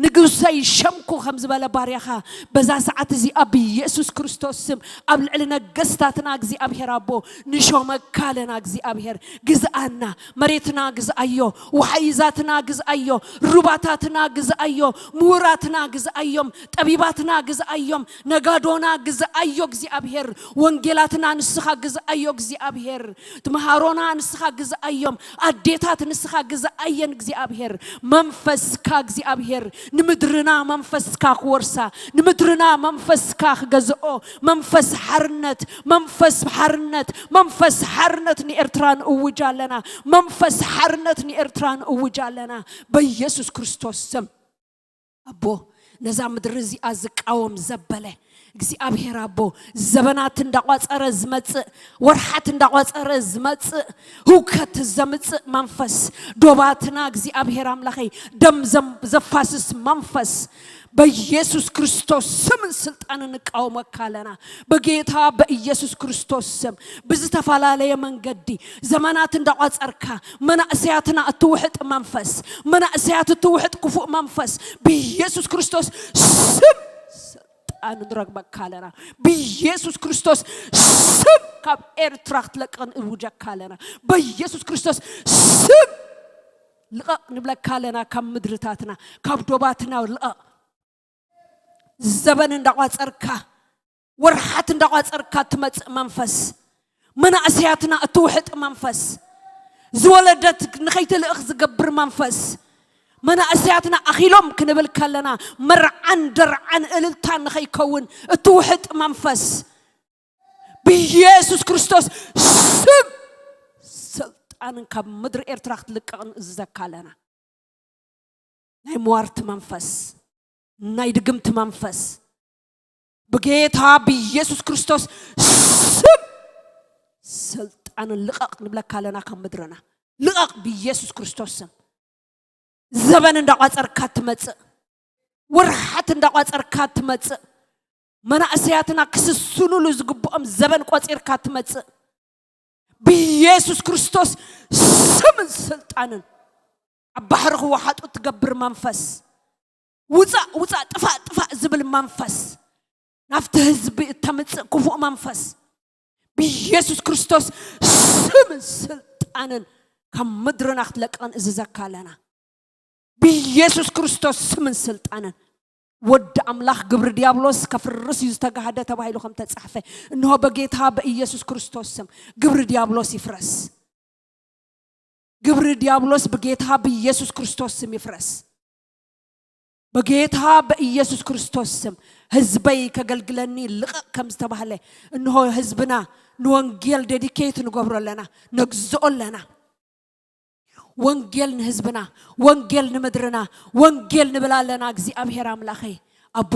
ንጉሰይ ሸምኩ ከም ዝበለ ባርያኻ በዛ ሰዓት እዚኣ ብኢየሱስ ክርስቶስ ስም ኣብ ልዕሊ ነገስታትና እግዚኣብሔር ኣቦ ንሾመካ ኣለና እግዚኣብሔር ግዝኣና መሬትና ግዝኣዮ ውሓይዛትና ግዝኣዮ ሩባታትና ግዝኣዮ ምሁራትና ግዝኣዮም ጠቢባትና ግዝኣዮም ነጋዶና ግዝኣዮ እግዚኣብሔር ወንጌላትና ንስኻ ግዝኣዮ እግዚኣብሔር ትምሃሮና ንስኻ ግዝኣዮም ኣዴታት ንስኻ ግዝኣየን እግዚኣብሔር መንፈስካ እግዚኣብሔር ንምድርና መንፈስካ ክወርሳ ንምድርና መንፈስካ ክገዝኦ መንፈስ ሓርነት መንፈስ ሓርነት መንፈስ ሓርነት ንኤርትራ ንእውጅ ኣለና መንፈስ ሓርነት ንኤርትራ ንእውጅ ኣለና በኢየሱስ ክርስቶስ ስም ኣቦ ነዛ ምድሪ እዚኣ ዝቃወም ዘበለ እግዚኣብሔር ኣቦ ዘበናት እንዳቋፀረ ዝመፅእ ወርሓት እንዳቋፀረ ዝመፅእ ህውከት ዘምፅእ መንፈስ ዶባትና እግዚኣብሔር ኣምላኸይ ደም ዘፋስስ መንፈስ በኢየሱስ ክርስቶስ ስምን ስልጣንን ንቃወመካ ኣለና በጌታ በኢየሱስ ክርስቶስ ስም ብዝተፈላለየ መንገዲ ዘመናት እንዳቋፀርካ መናእሰያትና እትውሕጥ መንፈስ መናእሰያት እትውሕጥ ክፉእ መንፈስ ብኢየሱስ ክርስቶስ ስም ስልጣን ንረግበካ ኣለና ብኢየሱስ ክርስቶስ ስም ካብ ኤርትራ ክትለቅቕን እውጀካ ኣለና በኢየሱስ ክርስቶስ ስም ልቐቕ ንብለካ ኣለና ካብ ምድርታትና ካብ ዶባትና ልቐቕ ዘበን እንዳቋፀርካ ወርሓት እንዳቋፀርካ ትመፅእ መንፈስ መናእሰያትና እትውሕጥ መንፈስ ዝወለደት ንኸይትልእኽ ዝገብር መንፈስ መናእሰያትና ኣኺሎም ክንብል ከለና መርዓን ደርዓን እልልታ ንኸይከውን እትውሕጥ መንፈስ ብኢየሱስ ክርስቶስ ስም ስልጣንን ካብ ምድሪ ኤርትራ ክትልቀቕ ንእዝዘካ ኣለና ናይ ሟርቲ መንፈስ ናይ ድግምቲ መንፈስ ብጌታ ብኢየሱስ ክርስቶስ ስም ስልጣንን ልቐቕ ንብለካ ኣለና ካብ ምድርና ልቐቕ ብኢየሱስ ክርስቶስ ስም ዘበን እንዳቋፀርካ ትመፅእ ወርሓት እንዳቋፀርካ ትመፅእ መናእሰያትና ክስስኑሉ ዝግብኦም ዘበን ቆፂርካ ትመፅእ ብኢየሱስ ክርስቶስ ስምን ስልጣንን ኣብ ባሕሪ ክወሓጡ ትገብር መንፈስ ውፃእ ውፃእ ጥፋእ ጥፋእ ዝብል መንፈስ ናብቲ ህዝቢ እተምፅእ ክፉእ መንፈስ ብኢየሱስ ክርስቶስ ስምን ስልጣንን ካብ ምድርና ክትለቅቕን እዝዘካ ኣለና ብኢየሱስ ክርስቶስ ስምን ስልጣንን ወዲ ኣምላኽ ግብሪ ዲያብሎስ ከፍርስ እዩ ዝተጋህደ ተባሂሉ ከም ተጻሕፈ፣ እንሆ በጌታ በኢየሱስ ክርስቶስ ስም ግብሪ ዲያብሎስ ይፍረስ። ግብሪ ዲያብሎስ ብጌታ ብኢየሱስ ክርስቶስ ስም ይፍረስ። በጌታ በኢየሱስ ክርስቶስ ስም ህዝበይ ከገልግለኒ ልቐቕ ከም ዝተባህለ፣ እንሆ ህዝብና ንወንጌል ዴዲኬት ንገብሮ ኣለና፣ ነግዝኦ ኣለና። ወንጌል ንህዝብና፣ ወንጌል ንምድርና፣ ወንጌል ንብል ኣለና። እግዚኣብሔር ኣምላኸይ ኣቦ፣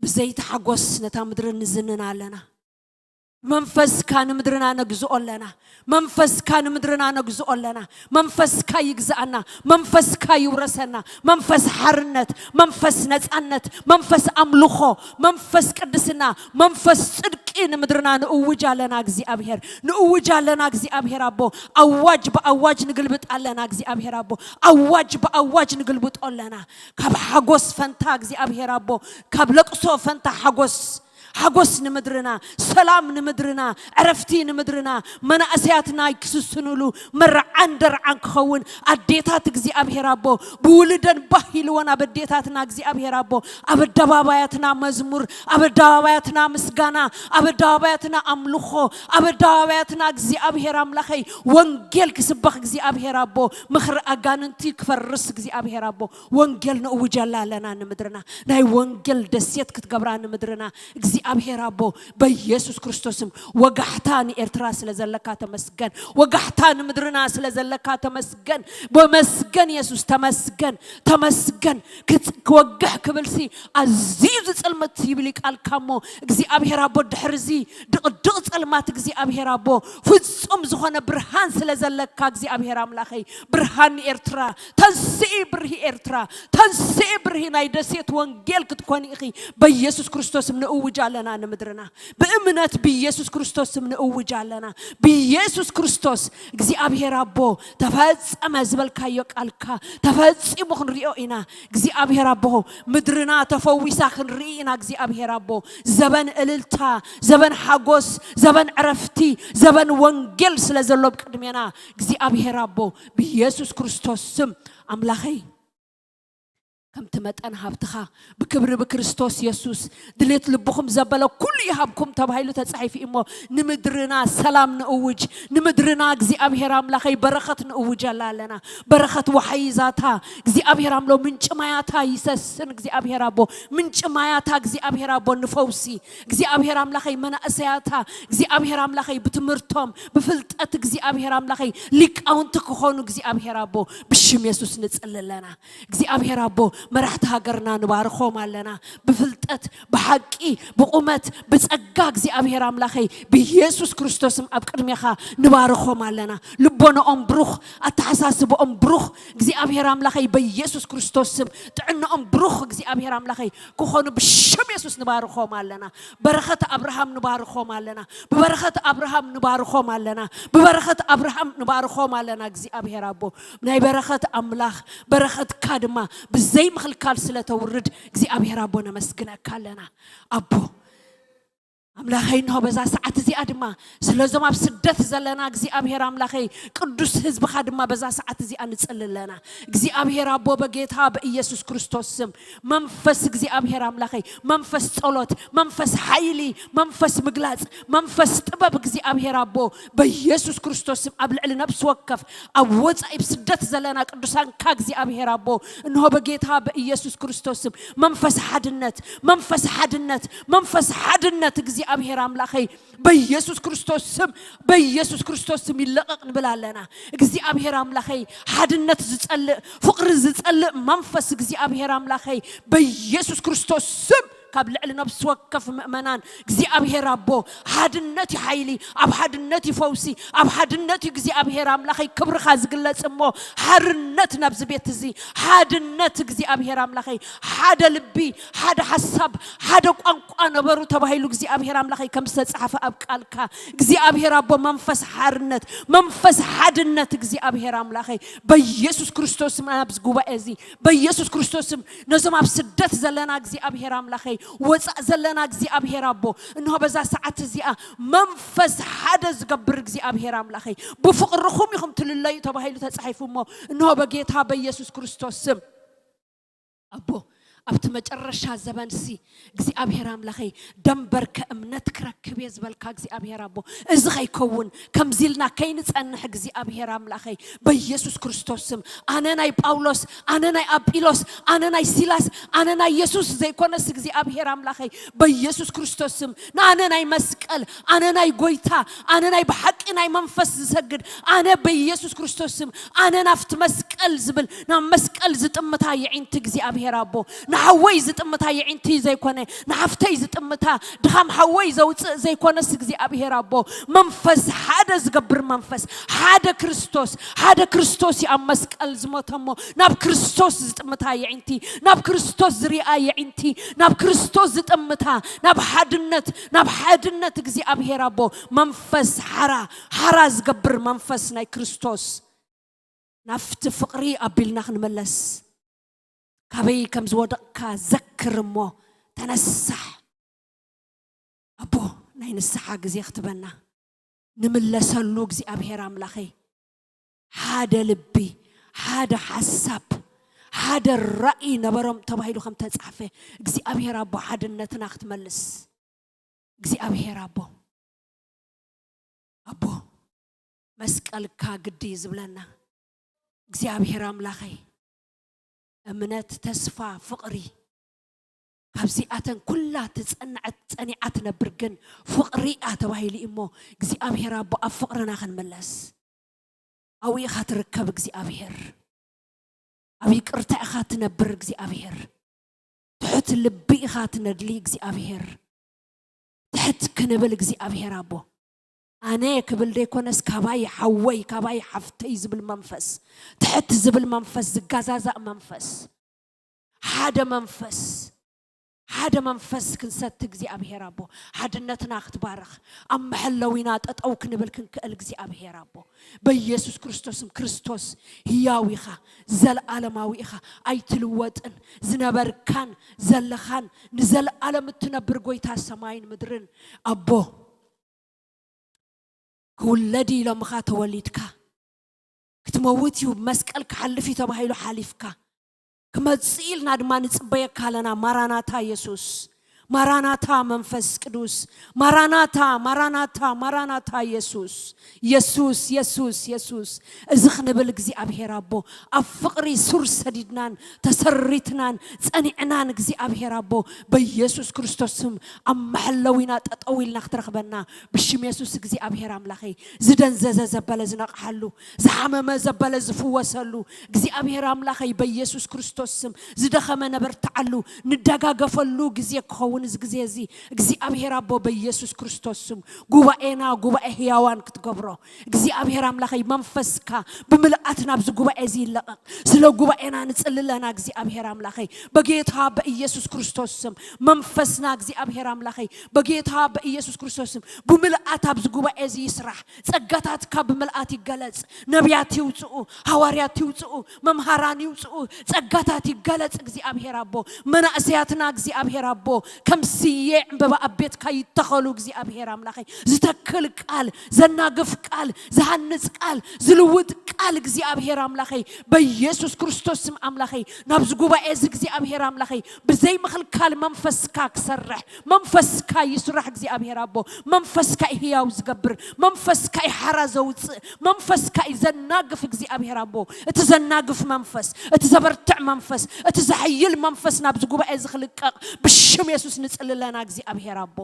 ብዘይቲ ሓጎስ ነታ ምድሪ ንዝንና ኣለና። መንፈስካ ንምድርና ነግዝኦ ኣለና። መንፈስካ ንምድርና ነግዝኦ ኣለና። መንፈስካ ይግዛኣና። መንፈስካ ይውረሰና። መንፈስ ሓርነት፣ መንፈስ ነጻነት፣ መንፈስ ኣምልኾ፣ መንፈስ ቅድስና፣ መንፈስ ጽድቂ ንምድርና ንእውጅ ኣለና እግዚኣብሔር። ንእውጅ ኣለና እግዚኣብሔር ኣቦ። ኣዋጅ ብኣዋጅ ንግልብጥ ኣለና እግዚኣብሔር ኣቦ። ኣዋጅ ብኣዋጅ ንግልብጦ ኣለና። ካብ ሓጎስ ፈንታ እግዚኣብሔር ኣቦ፣ ካብ ለቅሶ ፈንታ ሓጎስ፣ ሓጎስ ንምድርና፣ ሰላም ንምድርና፣ ዕረፍቲ ንምድርና፣ መናእሰያትና ክስስኑሉ፣ መርዓን ደርዓን ክኸውን፣ ኣዴታት እግዚኣብሔር ኣቦ፣ ብውልደን ባህ ኢልወን ኣብ ኣዴታትና እግዚኣብሔር ኣቦ፣ ኣብ ኣደባባያትና መዝሙር፣ ኣብ ኣደባባያትና ምስጋና፣ ኣብ ኣደባባያትና ኣምልኾ፣ ኣብ ኣደባባያትና እግዚኣብሔር ኣምላኸይ ወንጌል ክስበኽ እግዚኣብሔር ኣቦ፣ ምኽሪ ኣጋንንቲ ክፈርስ እግዚኣብሔር ኣቦ፣ ወንጌል ነእውጀላ ኣለና ንምድርና። ናይ ወንጌል ደሴት ክትገብራ ንምድርና እግዚኣብሔር ኣቦ በኢየሱስ ክርስቶስም። ወጋሕታ ንኤርትራ ስለ ዘለካ ተመስገን። ወጋሕታ ንምድርና ስለ ዘለካ ተመስገን። በመስገን የሱስ ተመስገን፣ ተመስገን። ክጽ-፣ ክወግሕ ክብልሲ ኣዝዩ ዝጽልምት ይብል ቃልካ እሞ እግዚኣብሔር ኣቦ ድሕርዚ ድቕድቕ ጸልማት እግዚኣብሔር ኣቦ ፍጹም ዝኾነ ብርሃን ስለ ዘለካ እግዚኣብሔር ኣምላኸይ ብርሃን ኤርትራ ተንስኢ ብርሂ ኤርትራ ተንስኢ ብርሂ ናይ ደሴት ወንጌል ክትኮኒ ኢኺ በኢየሱስ ክርስቶስም ንእውጅ ኣለና ንምድርና ብእምነት ብኢየሱስ ክርስቶስም ንእውጅ ኣለና ብኢየሱስ ክርስቶስ እግዚኣብሔር ኣቦ ተፈጸመ ዝበልካዮ ቃልካ ተፈጺሙ ክንሪኦ ኢና እግዚኣብሔር ኣቦ ምድርና ተፈዊሳ ክንርኢ ኢና እግዚኣብሔር ኣቦ ዘበን እልልታ ዘበን ሓጎስ ዘበን ዕረፍቲ ዘበን ወንጌል ስለ ዘሎ ኣብ ቅድሜና እግዚኣብሔር ኣቦ ብኢየሱስ ክርስቶስ ስም ኣምላኸይ ከምቲ መጠን ሃብትኻ ብክብሪ ብክርስቶስ የሱስ ድሌት ልብኹም ዘበለ ኩሉ ይሃብኩም ተባሂሉ ተጻሒፉ እሞ ንምድርና ሰላም ንእውጅ ንምድርና እግዚኣብሔር ኣምላኸይ በረኸት ንእውጀላ ኣለና በረኸት ወሓይዛታ እግዚኣብሔር ኣምሎ ምንጭ ማያታ ይሰስን እግዚኣብሔር ኣቦ ምንጭ ማያታ እግዚኣብሔር ኣቦ ንፈውሲ እግዚኣብሔር ኣምላኸይ መናእሰያታ እግዚኣብሔር ኣምላኸይ ብትምህርቶም ብፍልጠት እግዚኣብሔር ኣምላኸይ ሊቃውንቲ ክኾኑ እግዚኣብሔር ኣቦ ብሽም የሱስ ንጽሊ ኣለና እግዚኣብሔር ኣቦ መራሕቲ ሃገርና ንባርኾም ኣለና ብፍልጠት ብሓቂ ብቁመት ብጸጋ እግዚኣብሔር ኣምላኸይ ብየሱስ ክርስቶስም ኣብ ቅድሜኻ ንባርኾም ኣለና ልቦናኦም ብሩኽ ኣተሓሳስበኦም ብሩኽ እግዚኣብሔር ኣምላኸይ በየሱስ ክርስቶስም ጥዕናኦም ብሩኽ እግዚኣብሔር ኣምላኸይ ክኾኑ ብሽም የሱስ ንባርኾም ኣለና በረኸት ኣብርሃም ንባርኾም ኣለና ብበረኸት ኣብርሃም ንባርኾም ኣለና ብበረኸት ኣብርሃም ንባርኾም ኣለና እግዚኣብሔር ኣቦ ናይ በረኸት ኣምላኽ በረኸትካ ድማ ብዘይ ምኽልካል ስለ ተውርድ እግዚኣብሔር ኣቦ ነመስግነካ ኣለና ኣቦ ኣምላኸይ እንሆ በዛ ሰዓት እዚኣ ድማ ስለዞም ኣብ ስደት ዘለና እግዚኣብሔር ኣምላኸይ ቅዱስ ህዝብኻ ድማ በዛ ሰዓት እዚኣ ንጽሊ ኣለና እግዚኣብሔር ኣቦ በጌታ በኢየሱስ ክርስቶስ ስም መንፈስ እግዚኣብሔር ኣምላኸይ መንፈስ ጸሎት መንፈስ ሓይሊ መንፈስ ምግላጽ መንፈስ ጥበብ እግዚኣብሔር ኣቦ በኢየሱስ ክርስቶስ ስም ኣብ ልዕሊ ነብሲ ወከፍ ኣብ ወጻኢ ብስደት ዘለና ቅዱሳንካ እግዚኣብሔር ኣቦ እንሆ በጌታ በኢየሱስ ክርስቶስ ስም መንፈስ ሓድነት መንፈስ ሓድነት መንፈስ ሓድነት እግዚኣብሔር ኣምላኸይ በኢየሱስ ክርስቶስ ስም በኢየሱስ ክርስቶስ ስም ይለቐቕ ንብል ኣለና እግዚኣብሔር ኣምላኸይ ሓድነት ዝጸልእ ፍቕሪ ዝጸልእ መንፈስ እግዚኣብሔር ኣምላኸይ በኢየሱስ ክርስቶስ ስም ካብ ልዕሊ ነብሲ ወከፍ ምእመናን እግዚኣብሔር ኣቦ ሓድነት እዩ ሓይሊ ኣብ ሓድነት እዩ ፈውሲ ኣብ ሓድነት እዩ እግዚኣብሔር ኣምላኸይ ክብርኻ ዝግለጽ እሞ ሓርነት ናብዚ ቤት እዚ ሓድነት እግዚኣብሔር ኣምላኸይ ሓደ ልቢ ሓደ ሓሳብ ሓደ ቋንቋ ነበሩ ተባሂሉ እግዚኣብሔር ኣምላኸይ ከም ዝተጻሓፈ ኣብ ቃልካ እግዚኣብሔር ኣቦ መንፈስ ሓርነት መንፈስ ሓድነት እግዚኣብሔር ኣምላኸይ በኢየሱስ ክርስቶስ ስም ኣብዚ ጉባኤ እዚ በኢየሱስ ክርስቶስ ስም ነዞም ኣብ ስደት ዘለና እግዚኣብሔር ኣምላኸይ ወፃእ ዘለና እግዚኣብሔር ኣቦ፣ እንሆ በዛ ሰዓት እዚኣ መንፈስ ሓደ ዝገብር እግዚኣብሔር ኣምላኸይ፣ ብፍቕርኹም ኢኹም ትልለዩ ተባሂሉ ተፃሒፉ እሞ፣ እንሆ በጌታ በኢየሱስ ክርስቶስ ስም ኣቦ፣ ኣብቲ መጨረሻ ዘበንሲ እግዚኣብሔር ኣምላኸይ፣ ደንበርከ እምነት ክረክብ እየ ዝበልካ እግዚኣብሔር ኣቦ፣ እዚ ከይከውን ከምዚ ኢልና ከይንጸንሕ እግዚኣብሔር ኣምላኸይ፣ በኢየሱስ ክርስቶስ ስም፣ ኣነ ናይ ጳውሎስ፣ ኣነ ናይ ኣጲሎስ፣ ኣነ ናይ ሲላስ፣ ኣነ ናይ የሱስ ዘይኮነስ እግዚኣብሔር ኣምላኸይ፣ በኢየሱስ ክርስቶስ ስም፣ ንኣነ ናይ መስቀል፣ ኣነ ናይ ጎይታ፣ ኣነ ናይ ብሓቂ ናይ መንፈስ ዝሰግድ፣ ኣነ በኢየሱስ ክርስቶስ ስም፣ ኣነ ናብቲ መስቀል ዝብል፣ ናብ መስቀል ዝጥምታ የዒንቲ እግዚኣብሔር ኣቦ፣ ንሓወይ ዝጥምታ የዒንቲ ዘይኮነ፣ ንሓፍተይ ዝጥምታ፣ ድኻም ሓወይ ዘውፅእ ዘይኮነስ እግዚኣብሔር ኣቦ፣ መንፈስ ሓደ ዝገብር መንፈስ፣ ሓደ ክርስቶስ፣ ሓደ ክርስቶስ እዩ ኣብ መስቀል ዝሞተ እሞ፣ ናብ ክርስቶስ ዝጥምታ የዒንቲ፣ ናብ ክርስቶስ ዝሪኣ የዒንቲ፣ ናብ ክርስቶስ ዝጥምታ፣ ናብ ሓድነት፣ ናብ ሓድነት እግዚኣብሔር ኣቦ፣ መንፈስ ሓራ፣ ሓራ ዝገብር መንፈስ ናይ ክርስቶስ፣ ናብቲ ፍቕሪ ኣቢልና ክንምለስ፣ ካበይ ከም ዝወደቕካ ዘክር እሞ ተነሳሕ። ኣቦ፣ ናይ ንስሓ ግዜ ክትበና ንምለሰሉ እግዚኣብሔር ኣምላኸይ፣ ሓደ ልቢ፣ ሓደ ሓሳብ፣ ሓደ ራእይ ነበሮም ተባሂሉ ከም ተጻሕፈ፣ እግዚኣብሔር ኣቦ፣ ሓድነትና ክትመልስ፣ እግዚኣብሔር ኣቦ፣ ኣቦ፣ መስቀልካ ግዲ እዩ ዝብለና። እግዚኣብሔር ኣምላኸይ፣ እምነት፣ ተስፋ፣ ፍቕሪ፣ ካብዚኣተን ኩላ ትጸንዐት፣ ጸኒዓ ትነብር ግን ፍቕሪ እያ ተባሂሉ እዩ እሞ፣ እግዚኣብሔር ኣቦ፣ ኣብ ፍቕርና ክንምለስ። ኣብኡ ኢኻ ትርከብ እግዚኣብሔር። ኣብ ይቅርታ ኢኻ ትነብር እግዚኣብሔር። ትሑት ልቢ ኢኻ ትነድሊ እግዚኣብሔር። ትሕት ክንብል እግዚኣብሔር ኣቦ፣ ኣነ ክብል ዘይኮነስ፣ ካባይ ሓወይ፣ ካባይ ሓፍተይ ዝብል መንፈስ፣ ትሕት ዝብል መንፈስ፣ ዝጋዛዛእ መንፈስ፣ ሓደ መንፈስ፣ ሓደ መንፈስ ክንሰቲ እግዚኣብሔር ኣቦ፣ ሓድነትና ክትባርኽ፣ ኣብ መሐለዊና ጠጠው ክንብል ክንክእል እግዚኣብሔር ኣቦ፣ በኢየሱስ ክርስቶስም፣ ክርስቶስ ህያው ኢኻ፣ ዘለዓለማዊ ኢኻ፣ ኣይትልወጥን፣ ዝነበርካን ዘለኻን ንዘለዓለም እትነብር ጎይታ ሰማይን ምድርን ኣቦ፣ ክውለድ እዩ ኢሎምኻ ተወሊድካ፣ ክትመውት እዩ፣ መስቀል ክሓልፍ እዩ ተባሂሉ ሓሊፍካ፣ ክመጽእ ኢልና ድማ ንጽበየካ ኣለና። ማራናታ የሱስ፣ ማራናታ መንፈስ ቅዱስ፣ ማራናታ፣ ማራናታ፣ ማራናታ የሱስ፣ የሱስ፣ የሱስ፣ የሱስ። እዚ ክንብል እግዚኣብሔር ኣቦ፣ ኣብ ፍቕሪ ሱር ሰዲድናን ተሰሪትናን ጸኒዕናን እግዚኣብሔር ኣቦ፣ በኢየሱስ ክርስቶስ ስም ኣብ መሐለዊና ጠጠው ኢልና ክትረኽበና ብሽም የሱስ እግዚኣብሔር ኣምላኸይ፣ ዝደንዘዘ ዘበለ ዝነቕሓሉ፣ ዝሓመመ ዘበለ ዝፍወሰሉ፣ እግዚኣብሔር ኣምላኸይ በኢየሱስ ክርስቶስ ስም ዝደኸመ ነበርትዓሉ፣ ንደጋገፈሉ ግዜ ክኸውን እዚ ግዜ እዚ እግዚኣብሔር ኣቦ በኢየሱስ ክርስቶስ ስም ጉባኤና ጉባኤ ህያዋን ክትገብሮ እግዚኣብሔር ኣምላኸይ መንፈስካ ብምልኣት ናብዚ ጉባኤ እዚ ይለቐቕ። ስለ ጉባኤና ንጽሊ ኣለና እግዚኣብሔር ኣምላኸይ በጌታ በኢየሱስ ክርስቶስ ስም መንፈስና እግዚኣብሔር ኣምላኸይ በጌታ በኢየሱስ ክርስቶስ ስም ብምልኣት ኣብዚ ጉባኤ እዚ ይስራሕ። ጸጋታትካ ብምልኣት ይገለጽ። ነቢያት ይውጽኡ፣ ሃዋርያት ይውጽኡ፣ መምሃራን ይውጽኡ፣ ጸጋታት ይገለጽ እግዚኣብሔር ኣቦ። መናእሰያትና እግዚኣብሔር ኣቦ ከም ስየ ዕምበባ ኣብ ቤትካ ይተኸሉ እግዚኣብሔር ኣምላኸይ። ዝተክል ቃል፣ ዘናግፍ ቃል፣ ዝሃንጽ ቃል፣ ዝልውጥ ቃል እግዚኣብሔር ኣምላኸይ በኢየሱስ ክርስቶስ ስም ኣምላኸይ ናብዚ ጉባኤ እዚ እግዚኣብሔር ኣምላኸይ ብዘይ ምኽልካል መንፈስካ ክሰርሕ መንፈስካ ይስራሕ እግዚኣብሔር ኣቦ። መንፈስካ እዩ ህያው ዝገብር፣ መንፈስካ እዩ ሓራ ዘውፅእ፣ መንፈስካ እዩ ዘናግፍ እግዚኣብሔር ኣቦ። እቲ ዘናግፍ መንፈስ፣ እቲ ዘበርትዕ መንፈስ፣ እቲ ዘሐይል መንፈስ ናብዚ ጉባኤ እዚ ክልቀቕ ብሽም የሱስ ንጽሊ ኣለና እግዚኣብሔር ኣቦ።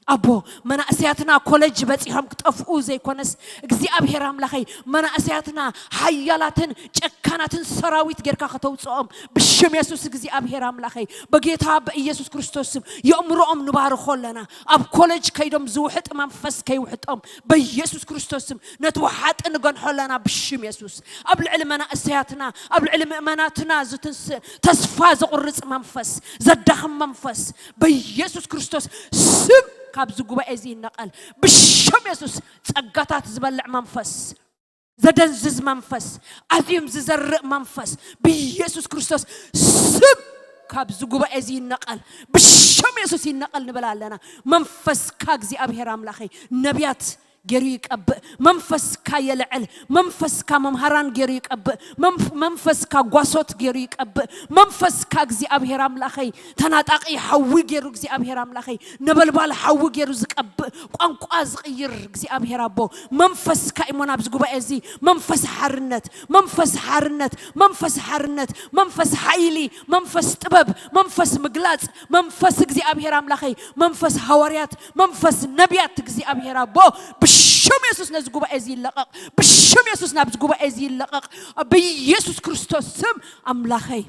ኣቦ፣ መናእሰያትና ኮለጅ በጺሖም ክጠፍኡ ዘይኮነስ እግዚኣብሔር ኣምላኸይ መናእሰያትና ሓያላትን ጨካናትን ሰራዊት ጌርካ ከተውፅኦም ብሽም የሱስ እግዚኣብሔር ኣምላኸይ በጌታ በኢየሱስ ክርስቶስ ስም የእምሮኦም ንባርኾ ኣለና። ኣብ ኮለጅ ከይዶም ዝውሕጥ መንፈስ ከይውሕጦም በኢየሱስ ክርስቶስ ስም ነቲ ውሓጢ ንገንሖ ኣለና ብሽም የሱስ። ኣብ ልዕሊ መናእሰያትና፣ ኣብ ልዕሊ ምእመናትና ዝትንስእ ተስፋ ዘቑርጽ መንፈስ፣ ዘዳኽም መንፈስ በኢየሱስ ክርስቶስ ስም ካብዚ ጉባኤ እዚ ይነቐል። ብሽም የሱስ ጸጋታት ዝበልዕ መንፈስ፣ ዘደንዝዝ መንፈስ፣ ኣዚም ዝዘርእ መንፈስ ብኢየሱስ ክርስቶስ ስም ካብዚ ጉባኤ እዚ ይነቐል፣ ብሽም የሱስ ይነቐል ንብል ኣለና። መንፈስካ እግዚኣብሔር ኣምላኸይ ነቢያት ገይሩ ይቀብእ፣ መንፈስካ የልዕል፣ መንፈስካ መምሃራን ገይሩ ይቀብእ፣ መንፍ- መንፈስካ ጓሶት ገይሩ ይቀብእ፣ መንፈስካ እግዚኣብሔር ኣምላኸይ ተናጣቂ ሓዊ ገይሩ እግዚኣብሔር ኣምላኸይ ነበልባል ሓዊ ገይሩ ዝቀብእ፣ ቋንቋ ዝቕይር እግዚኣብሔር ኣቦ መንፈስካ እሞ ናብዚ ጉባኤ እዚ መንፈስ ሓርነት፣ መንፈስ ሓርነት፣ መንፈስ ሓርነት፣ መንፈስ ሓይሊ፣ መንፈስ ጥበብ፣ መንፈስ ምግላጽ፣ መንፈስ እግዚኣብሔር ኣምላኸይ መንፈስ ሃዋርያት፣ መንፈስ ነቢያት እግዚኣብሔር ኣቦ ብሽም የሱስ ነዚ ጉባኤ እዚ ይለቐቕ፣ ብሽም የሱስ ናብዚ ጉባኤ እዚ ይለቐቕ። ብኢየሱስ ክርስቶስ ስም ኣምላኸይ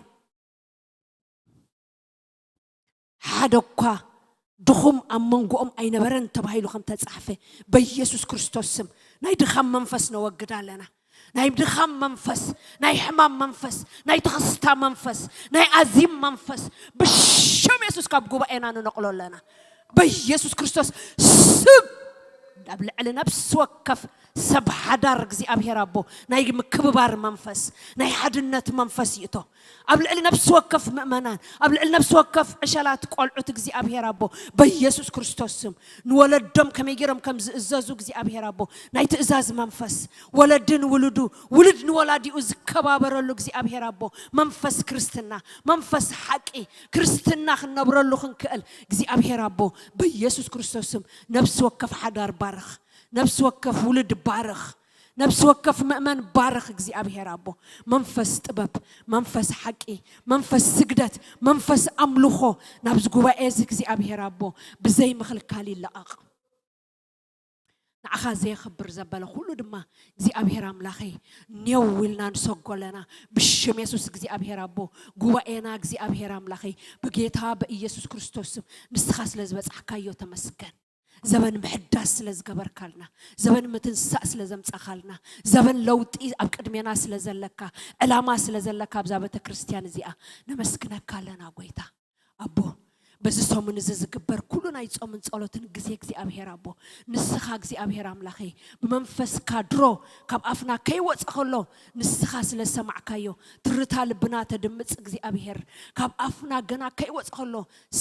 ሓደ እኳ ድኹም ኣብ መንጎኦም ኣይነበረን ተባሂሉ ከም ተጻሕፈ በኢየሱስ ክርስቶስ ስም ናይ ድኻም መንፈስ ነወግድ ኣለና። ናይ ድኻም መንፈስ፣ ናይ ሕማም መንፈስ፣ ናይ ትኽስታ መንፈስ፣ ናይ ኣዚም መንፈስ ብሽም የሱስ ካብ ጉባኤና ንነቕሎ ኣለና። በኢየሱስ ክርስቶስ ስም ኣብ ልዕሊ ነፍሲ ወከፍ ሰብ ሓዳር እግዚኣብሔር ኣቦ ናይ ምክብባር መንፈስ፣ ናይ ሓድነት መንፈስ ይእቶ። ኣብ ልዕሊ ነፍሲ ወከፍ ምእመናን፣ ኣብ ልዕሊ ነፍሲ ወከፍ ዕሸላት ቆልዑት እግዚኣብሔር ኣቦ በኢየሱስ ክርስቶስ ስም ንወለዶም ከመይ ገይሮም ከም ዝእዘዙ እግዚኣብሔር ኣቦ ናይ ትእዛዝ መንፈስ፣ ወለዲ ንውሉዱ፣ ውሉድ ንወላዲኡ ዝከባበረሉ እግዚኣብሔር ኣቦ መንፈስ ክርስትና፣ መንፈስ ሓቂ፣ ክርስትና ክንነብረሉ ክንክእል እግዚኣብሔር ኣቦ በኢየሱስ ክርስቶስ ስም ነፍሲ ወከፍ ሓዳር ባርኽ፣ ነፍሲ ወከፍ ውሉድ ባርኽ፣ ነፍሲ ወከፍ ምእመን ባርኽ እግዚኣብሔር ኣቦ። መንፈስ ጥበብ፣ መንፈስ ሓቂ፣ መንፈስ ስግደት፣ መንፈስ ኣምልኾ ናብዚ ጉባኤ እዚ እግዚኣብሔር ኣቦ ብዘይ ምኽልካል ይለቐቕ። ንዓኻ ዘየኽብር ዘበለ ኩሉ ድማ እግዚኣብሔር ኣምላኸይ ኔው ኢልና ንሰጎለና ብሽም የሱስ እግዚኣብሔር ኣቦ ጉባኤና እግዚኣብሔር ኣምላኸይ ብጌታ በኢየሱስ ክርስቶስ ስም ንስኻ ስለ ዝበጻሕካዮ ተመስገን። ዘበን ምሕዳስ ስለ ዝገበርካልና፣ ዘበን ምትንሳእ ስለ ዘምጻኻልና፣ ዘበን ለውጢ ኣብ ቅድሜና ስለ ዘለካ፣ ዕላማ ስለ ዘለካ ኣብዛ ቤተ ክርስቲያን እዚኣ ነመስግነካ ኣለና ጎይታ። ኣቦ በዚ ሰሙን እዚ ዝግበር ኩሉ ናይ ጾምን ጸሎትን ግዜ እግዚኣብሔር ኣቦ ንስኻ እግዚኣብሔር ኣምላኸይ ብመንፈስካ ድሮ ካብ ኣፍና ከይወፀ ከሎ ንስኻ ስለ ሰማዕካዮ ትርታ ልብና ተድምፅ እግዚኣብሔር ካብ ኣፍና ገና ከይወፀ ከሎ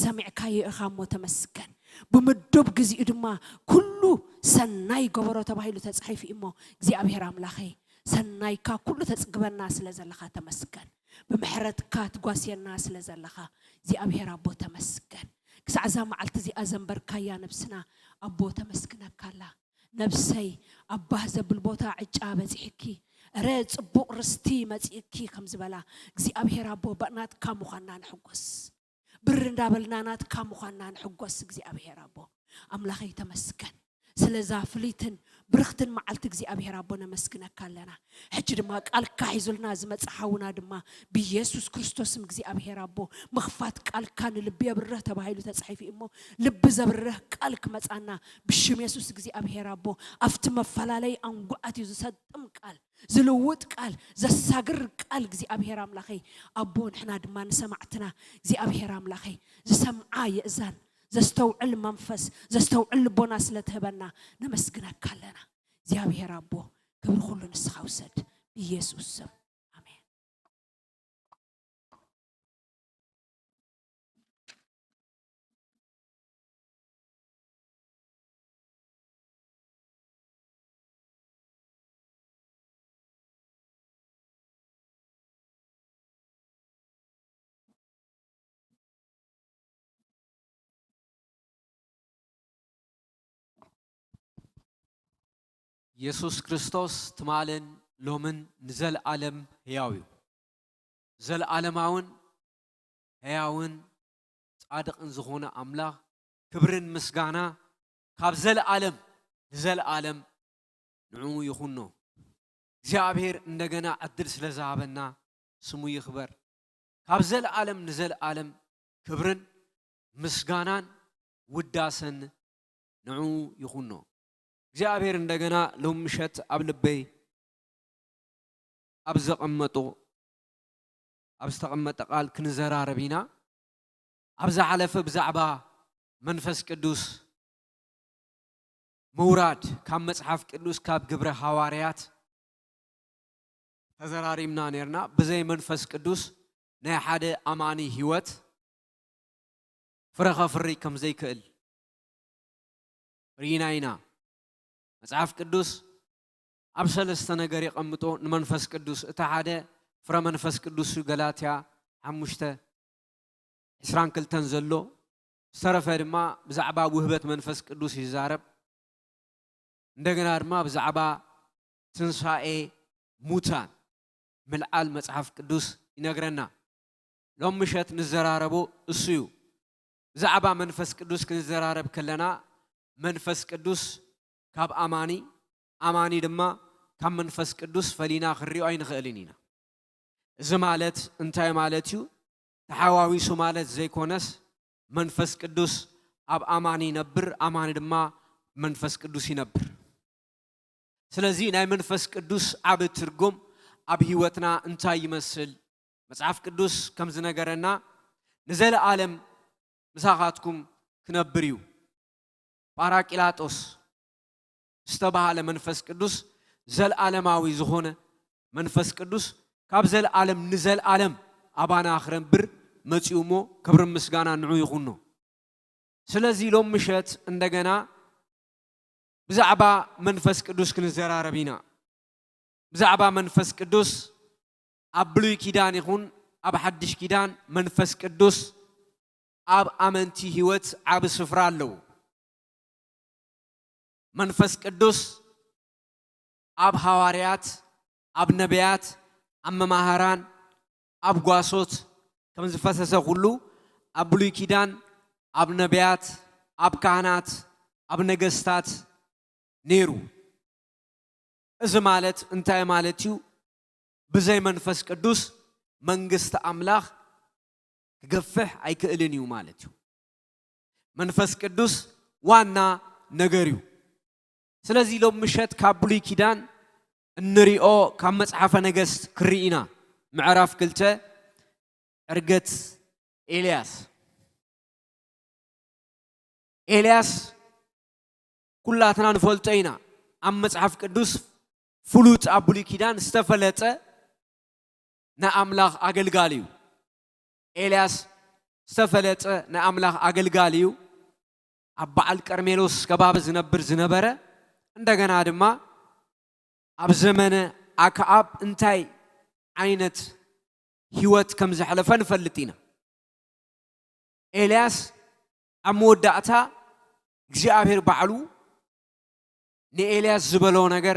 ሰሚዕካዮ ኢኻ እሞ ተመስገን። ብምዱብ ግዚኡ ድማ ኩሉ ሰናይ ገበሮ ተባሂሉ ተጻሒፉ እዩ እሞ እግዚኣብሔር ኣምላኸይ ሰናይካ ኩሉ ተጽግበና ስለ ዘለኻ ተመስገን። ብምሕረትካ ትጓስየና ስለ ዘለኻ እግዚኣብሔር ኣቦ ተመስገን። ክሳዕ እዛ መዓልቲ እዚኣ ዘንበርካያ ነብስና ኣቦ ተመስግነካላ። ነብሰይ ኣብ ባህ ዘብል ቦታ ዕጫ በጺሕኪ፣ እረ ጽቡቕ ርስቲ መጺእኪ ከም ዝበላ እግዚኣብሔር ኣቦ ብናትካ ምዃንና ንሕጎስ። ብር እንዳበልና ናትካ ምዃንና ንሕጎስ እግዚኣብሔር ኣቦ ኣምላኸይ ተመስገን። ስለዛ ፍልይትን ብርኽትን መዓልቲ እግዚኣብሔር ኣቦ ነመስግነካ ኣለና። ሕጂ ድማ ቃልካ ሒዙልና ዝመጽእ ሓውና ድማ ብኢየሱስ ክርስቶስም እግዚኣብሔር ኣቦ ምኽፋት ቃልካ ንልቢ የብርህ ተባሂሉ ተጻሒፉ እሞ ልቢ ዘብርህ ቃል ክመጻና ብሽም የሱስ እግዚኣብሔር ኣቦ ኣብቲ መፈላለይ ኣንጓኣት እዩ ዝሰጥም ቃል ዝልውጥ ቃል ዘሳግር ቃል እግዚኣብሔር ኣምላኸይ ኣቦ ንሕና ድማ ንሰማዕትና እግዚኣብሔር ኣምላኸይ ዝሰምዓ የእዛን ዘስተውዕል መንፈስ ዘስተውዕል ልቦና ስለ ትህበና ነመስግነካ ኣለና እግዚኣብሔር ኣቦ ክብሪ ኩሉ ንስኻ ውሰድ ብኢየሱስ ስም ኣሜን። የሱስ ክርስቶስ ትማልን ሎምን ንዘለኣለም ሕያው እዩ። ዘለኣለማውን ሕያውን ጻድቕን ዝኾነ ኣምላኽ ክብርን ምስጋና ካብ ዘለኣለም ንዘለኣለም ንዕኡ ይኹኖ። እግዚኣብሔር እንደገና ዕድል ስለ ዝሃበና ስሙ ይኽበር። ካብ ዘለኣለም ንዘለኣለም ክብርን ምስጋናን ውዳሰን ንዕኡ ይኹኖ። እግዚኣብሔር እንደገና ሎም ምሸት ኣብ ልበይ ኣብ ዘቐመጡ ኣብ ዝተቐመጠ ቃል ክንዘራረብ ኢና። ኣብ ዝሓለፈ ብዛዕባ መንፈስ ቅዱስ ምውራድ ካብ መጽሓፍ ቅዱስ ካብ ግብረ ሃዋርያት ተዘራሪብና ነርና። ብዘይ መንፈስ ቅዱስ ናይ ሓደ ኣማኒ ህይወት ፍረ ከፍሪ ከም ዘይክእል ርኢና ኢና። መጽሓፍ ቅዱስ ኣብ ሰለስተ ነገር የቐምጦ ንመንፈስ ቅዱስ። እቲ ሓደ ፍረ መንፈስ ቅዱስ እዩ፣ ገላትያ ሓሙሽተ ዕስራን ክልተን ዘሎ። ዝተረፈ ድማ ብዛዕባ ውህበት መንፈስ ቅዱስ ይዛረብ። እንደገና ድማ ብዛዕባ ትንሳኤ ሙታን ምልዓል መጽሓፍ ቅዱስ ይነግረና። ሎም ምሸት ንዘራረቦ እሱ እዩ። ብዛዕባ መንፈስ ቅዱስ ክንዘራረብ ከለና መንፈስ ቅዱስ ካብ ኣማኒ፣ ኣማኒ ድማ ካብ መንፈስ ቅዱስ ፈሊና ክንሪኦ ኣይንኽእልን ኢና። እዚ ማለት እንታይ ማለት እዩ? ተሓዋዊሱ ማለት ዘይኮነስ መንፈስ ቅዱስ ኣብ ኣማኒ ይነብር፣ ኣማኒ ድማ መንፈስ ቅዱስ ይነብር። ስለዚ ናይ መንፈስ ቅዱስ ዓቢ ትርጉም ኣብ ህይወትና እንታይ ይመስል? መጽሓፍ ቅዱስ ከም ዝነገረና ንዘለኣለም ምሳኻትኩም ክነብር እዩ። ጳራቂላጦስ ዝተባህለ መንፈስ ቅዱስ፣ ዘለኣለማዊ ዝኾነ መንፈስ ቅዱስ፣ ካብ ዘለኣለም ንዘለኣለም ኣባና ክረንብር መጺኡ እሞ ክብርን ምስጋና ንዑ ይኹኖ። ስለዚ ሎም ምሸት እንደገና ብዛዕባ መንፈስ ቅዱስ ክንዘራረብ ኢና። ብዛዕባ መንፈስ ቅዱስ ኣብ ብሉይ ኪዳን ይኹን ኣብ ሓድሽ ኪዳን መንፈስ ቅዱስ ኣብ ኣመንቲ ህይወት ዓቢ ስፍራ ኣለዎ። መንፈስ ቅዱስ ኣብ ሃዋርያት፣ ኣብ ነቢያት፣ ኣብ መማህራን፣ ኣብ ጓሶት ከም ዝፈሰሰ ኩሉ ኣብ ብሉይ ኪዳን ኣብ ነቢያት፣ ኣብ ካህናት፣ ኣብ ነገስታት ነይሩ። እዚ ማለት እንታይ ማለት እዩ? ብዘይ መንፈስ ቅዱስ መንግስቲ ኣምላኽ ክገፍሕ ኣይክእልን እዩ ማለት እዩ። መንፈስ ቅዱስ ዋና ነገር እዩ። ስለዚ ሎም ምሸት ካብ ብሉይ ኪዳን እንሪኦ ካብ መጽሓፈ ነገስት ክርኢ ኢና። ምዕራፍ ክልተ ዕርገት ኤልያስ። ኤልያስ ኩላትና ንፈልጦ ኢና። ኣብ መጽሓፍ ቅዱስ ፍሉጥ፣ ኣብ ብሉይ ኪዳን ዝተፈለጠ ናይ ኣምላኽ ኣገልጋሊ እዩ። ኤልያስ ዝተፈለጠ ናይ ኣምላኽ ኣገልጋሊ እዩ። ኣብ በዓል ቀርሜሎስ ከባቢ ዝነብር ዝነበረ፣ እንደገና ድማ ኣብ ዘመነ ኣክዓብ እንታይ ዓይነት ህይወት ከም ዘሕለፈ ንፈልጥ ኢና። ኤልያስ ኣብ መወዳእታ እግዚኣብሔር ባዕሉ ንኤልያስ ዝበሎ ነገር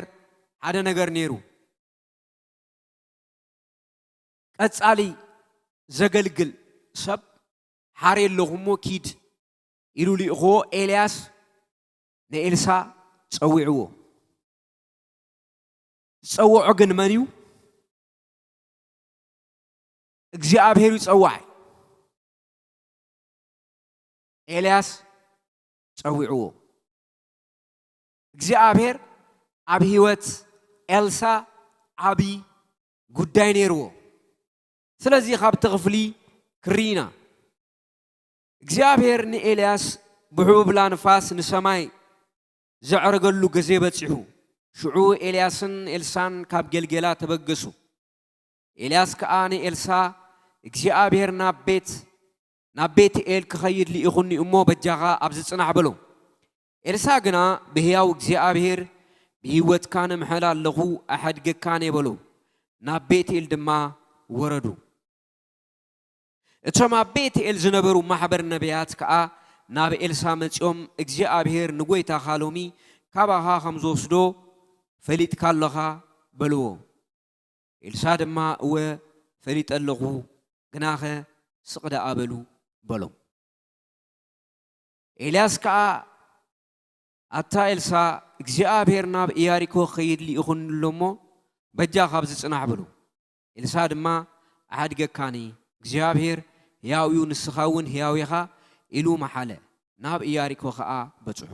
ሓደ ነገር ነይሩ። ቀጻሊ ዘገልግል ሰብ ሓርየ ኣለኹ እሞ ኪድ ኢሉ ልኢኽዎ። ኤልያስ ንኤልሳ ጸዊዕዎ። ዝጸውዖ ግን መን እዩ? እግዚኣብሔር እዩ ጸዋዒ። ኤልያስ ጸዊዕዎ። እግዚኣብሔር ኣብ ህይወት ኤልሳ ዓቢ ጉዳይ ነይርዎ። ስለዚ ካብቲ ክፍሊ ክርኢና እግዚኣብሔር ንኤልያስ ብሕቡብላ ንፋስ ንሰማይ ዘዕረገሉ ግዜ በጺሑ። ሽዑ ኤልያስን ኤልሳን ካብ ጌልጌላ ተበገሱ። ኤልያስ ከኣ ንኤልሳ፣ እግዚኣብሔር ናብ ቤት፣ ናብ ቤትኤል ክኸይድ ልኢኹኒ እሞ በጃኻ ኣብዚ ጽናሕ በሎ። ኤልሳ ግና፣ ብህያው እግዚኣብሔር ብህይወትካ ንምሕል ኣለኹ፣ ኣሐድገካን እየ በሎ። ናብ ቤትኤል ድማ ወረዱ። እቶም ኣብ ቤትኤል ዝነበሩ ማሕበር ነቢያት ከኣ ናብ ኤልሳ መጺኦም፣ እግዚኣብሔር ንጎይታኻ ሎሚ ካባኻ ከም ዝወስዶ ፈሊጥካ ኣለኻ በልዎ። ኤልሳ ድማ፣ እወ ፈሊጠ ኣለኹ፣ ግናኸ ስቕ ደኣ በሉ በሎም። ኤልያስ ከኣ፣ ኣታ ኤልሳ፣ እግዚኣብሔር ናብ ኢያሪኮ ክኸይድ ልኢኹኒ ኣሎ እሞ፣ በጃ ካብዚ ጽናሕ በሉ። ኤልሳ ድማ፣ ኣሓድገካኒ፣ እግዚኣብሔር ሕያው እዩ፣ ንስኻ እውን ሕያው ኢኻ ኢሉ መሓለ። ናብ ኢያሪኮ ኸኣ በጽሑ።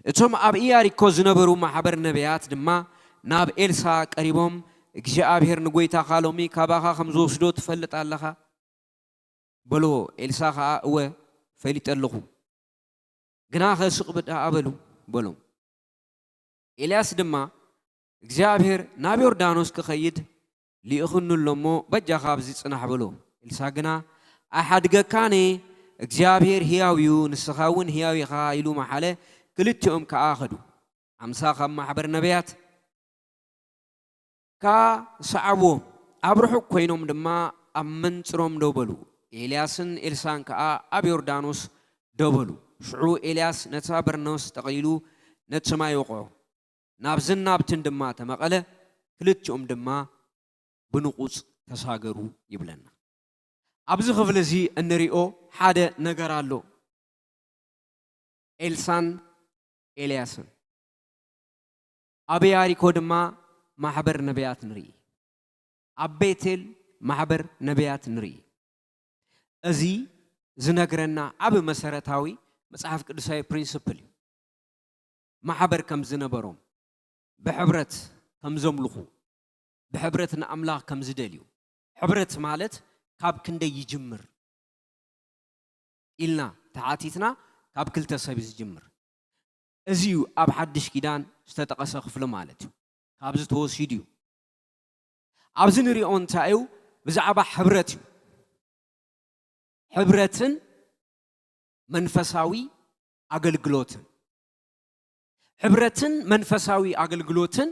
እቶም ኣብ ኢያሪኮ ዝነበሩ ማሕበር ነቢያት ድማ ናብ ኤልሳ ቀሪቦም፣ እግዚኣብሔር ንጎይታኻ ሎሚ ካባኻ ከም ዝወስዶ ትፈልጥ ኣለኻ በልዎ። ኤልሳ ኸኣ፣ እወ ፈሊጠ ኣለኹ፣ ግናኸ ስቕ ደኣ በሉ በሎም። ኤልያስ ድማ፣ እግዚኣብሔር ናብ ዮርዳኖስ ክኸይድ ልኢኹኒ ኣሎ እሞ፣ በጃኻ ኣብዚ ጽናሕ በሎ። ኤልሳ ግና፣ ኣይሓድገካን እየ፣ እግዚኣብሔር ሕያው እዩ፣ ንስኻ እውን ሕያው ኢኻ ኢሉ መሓለ። ክልቲኦም ከኣ ኸዱ። ሓምሳ ካብ ማሕበር ነቢያት ከኣ ሰዓብዎም። ኣብ ርሑቕ ኮይኖም ድማ ኣብ መንጽሮም ደው በሉ። ኤልያስን ኤልሳን ከኣ ኣብ ዮርዳኖስ ደው በሉ። ሽዑ ኤልያስ ነታ በርኖስ ጠቕሊሉ ነቲ ማይ ወቕዖ። ናብዝን ናብትን ድማ ተመቐለ። ክልቲኦም ድማ ብንቑጽ ተሳገሩ ይብለና። ኣብዚ ክፍሊ እዚ እንሪኦ ሓደ ነገር ኣሎ። ኤልሳን ኤልያስን። ኣብ ኢያሪኮ ድማ ማሕበር ነቢያት ንርኢ። ኣብ ቤቴል ማሕበር ነቢያት ንርኢ። እዚ ዝነግረና ዓቢ መሰረታዊ መጽሓፍ ቅዱሳዊ ፕሪንስፕል እዩ። ማሕበር ከም ዝነበሮም፣ ብሕብረት ከም ዘምልኹ፣ ብሕብረት ንኣምላኽ ከም ዝደልዩ። ሕብረት ማለት ካብ ክንደይ ይጅምር ኢልና ተሓቲትና፣ ካብ ክልተ ሰብ እዩ ዝጅምር። እዚ እዩ ኣብ ሓድሽ ኪዳን ዝተጠቐሰ ክፍሊ ማለት እዩ። ካብዚ ተወሲዱ እዩ። ኣብዚ ንሪኦ እንታይ እዩ? ብዛዕባ ሕብረት እዩ። ሕብረትን መንፈሳዊ ኣገልግሎትን። ሕብረትን መንፈሳዊ ኣገልግሎትን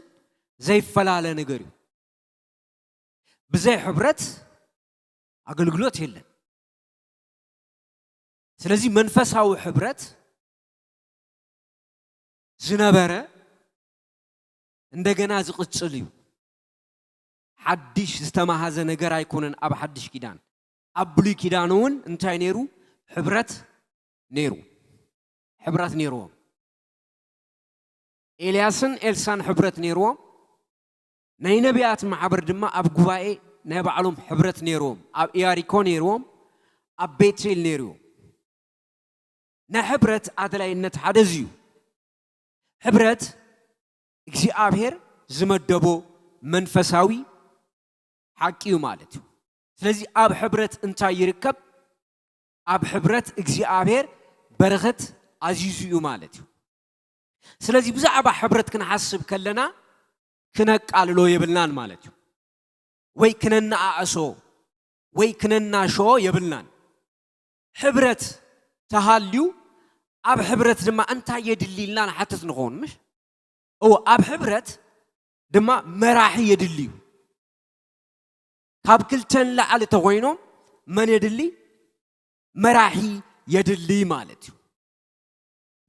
ዘይፈላለ ነገር እዩ። ብዘይ ሕብረት ኣገልግሎት የለን። ስለዚ መንፈሳዊ ሕብረት ዝነበረ እንደገና ዝቕጽል እዩ። ሓድሽ ዝተማሃዘ ነገር ኣይኮነን ኣብ ሓድሽ ኪዳን። ኣብ ብሉይ ኪዳን እውን እንታይ ነይሩ? ሕብረት ነይሩ። ሕብረት ነይርዎም። ኤልያስን ኤልሳን ሕብረት ነይርዎም። ናይ ነቢያት ማሕበር ድማ ኣብ ጉባኤ ናይ ባዕሎም ሕብረት ነይርዎም። ኣብ ኢያሪኮ ነይርዎም፣ ኣብ ቤቴል ነይርዎም። ናይ ሕብረት ኣድላይነት ሓደ እዚ እዩ። ሕብረት እግዚኣብሔር ዝመደቦ መንፈሳዊ ሓቂ እዩ ማለት እዩ። ስለዚ ኣብ ሕብረት እንታይ ይርከብ? ኣብ ሕብረት እግዚኣብሔር በረኸት ኣዚዙ እዩ ማለት እዩ። ስለዚ ብዛዕባ ሕብረት ክንሓስብ ከለና ክነቃልሎ የብልናን ማለት እዩ። ወይ ክነነኣእሶ ወይ ክነናሾ የብልናን። ሕብረት ተሃልዩ ኣብ ሕብረት ድማ እንታይ የድሊ ኢልና ንሓትት ንኸውን፣ ምሽ? እዎ፣ ኣብ ሕብረት ድማ መራሒ የድሊ እዩ። ካብ ክልተ ንላዕሊ ተኾይኖም መን የድሊ? መራሒ የድሊ ማለት እዩ።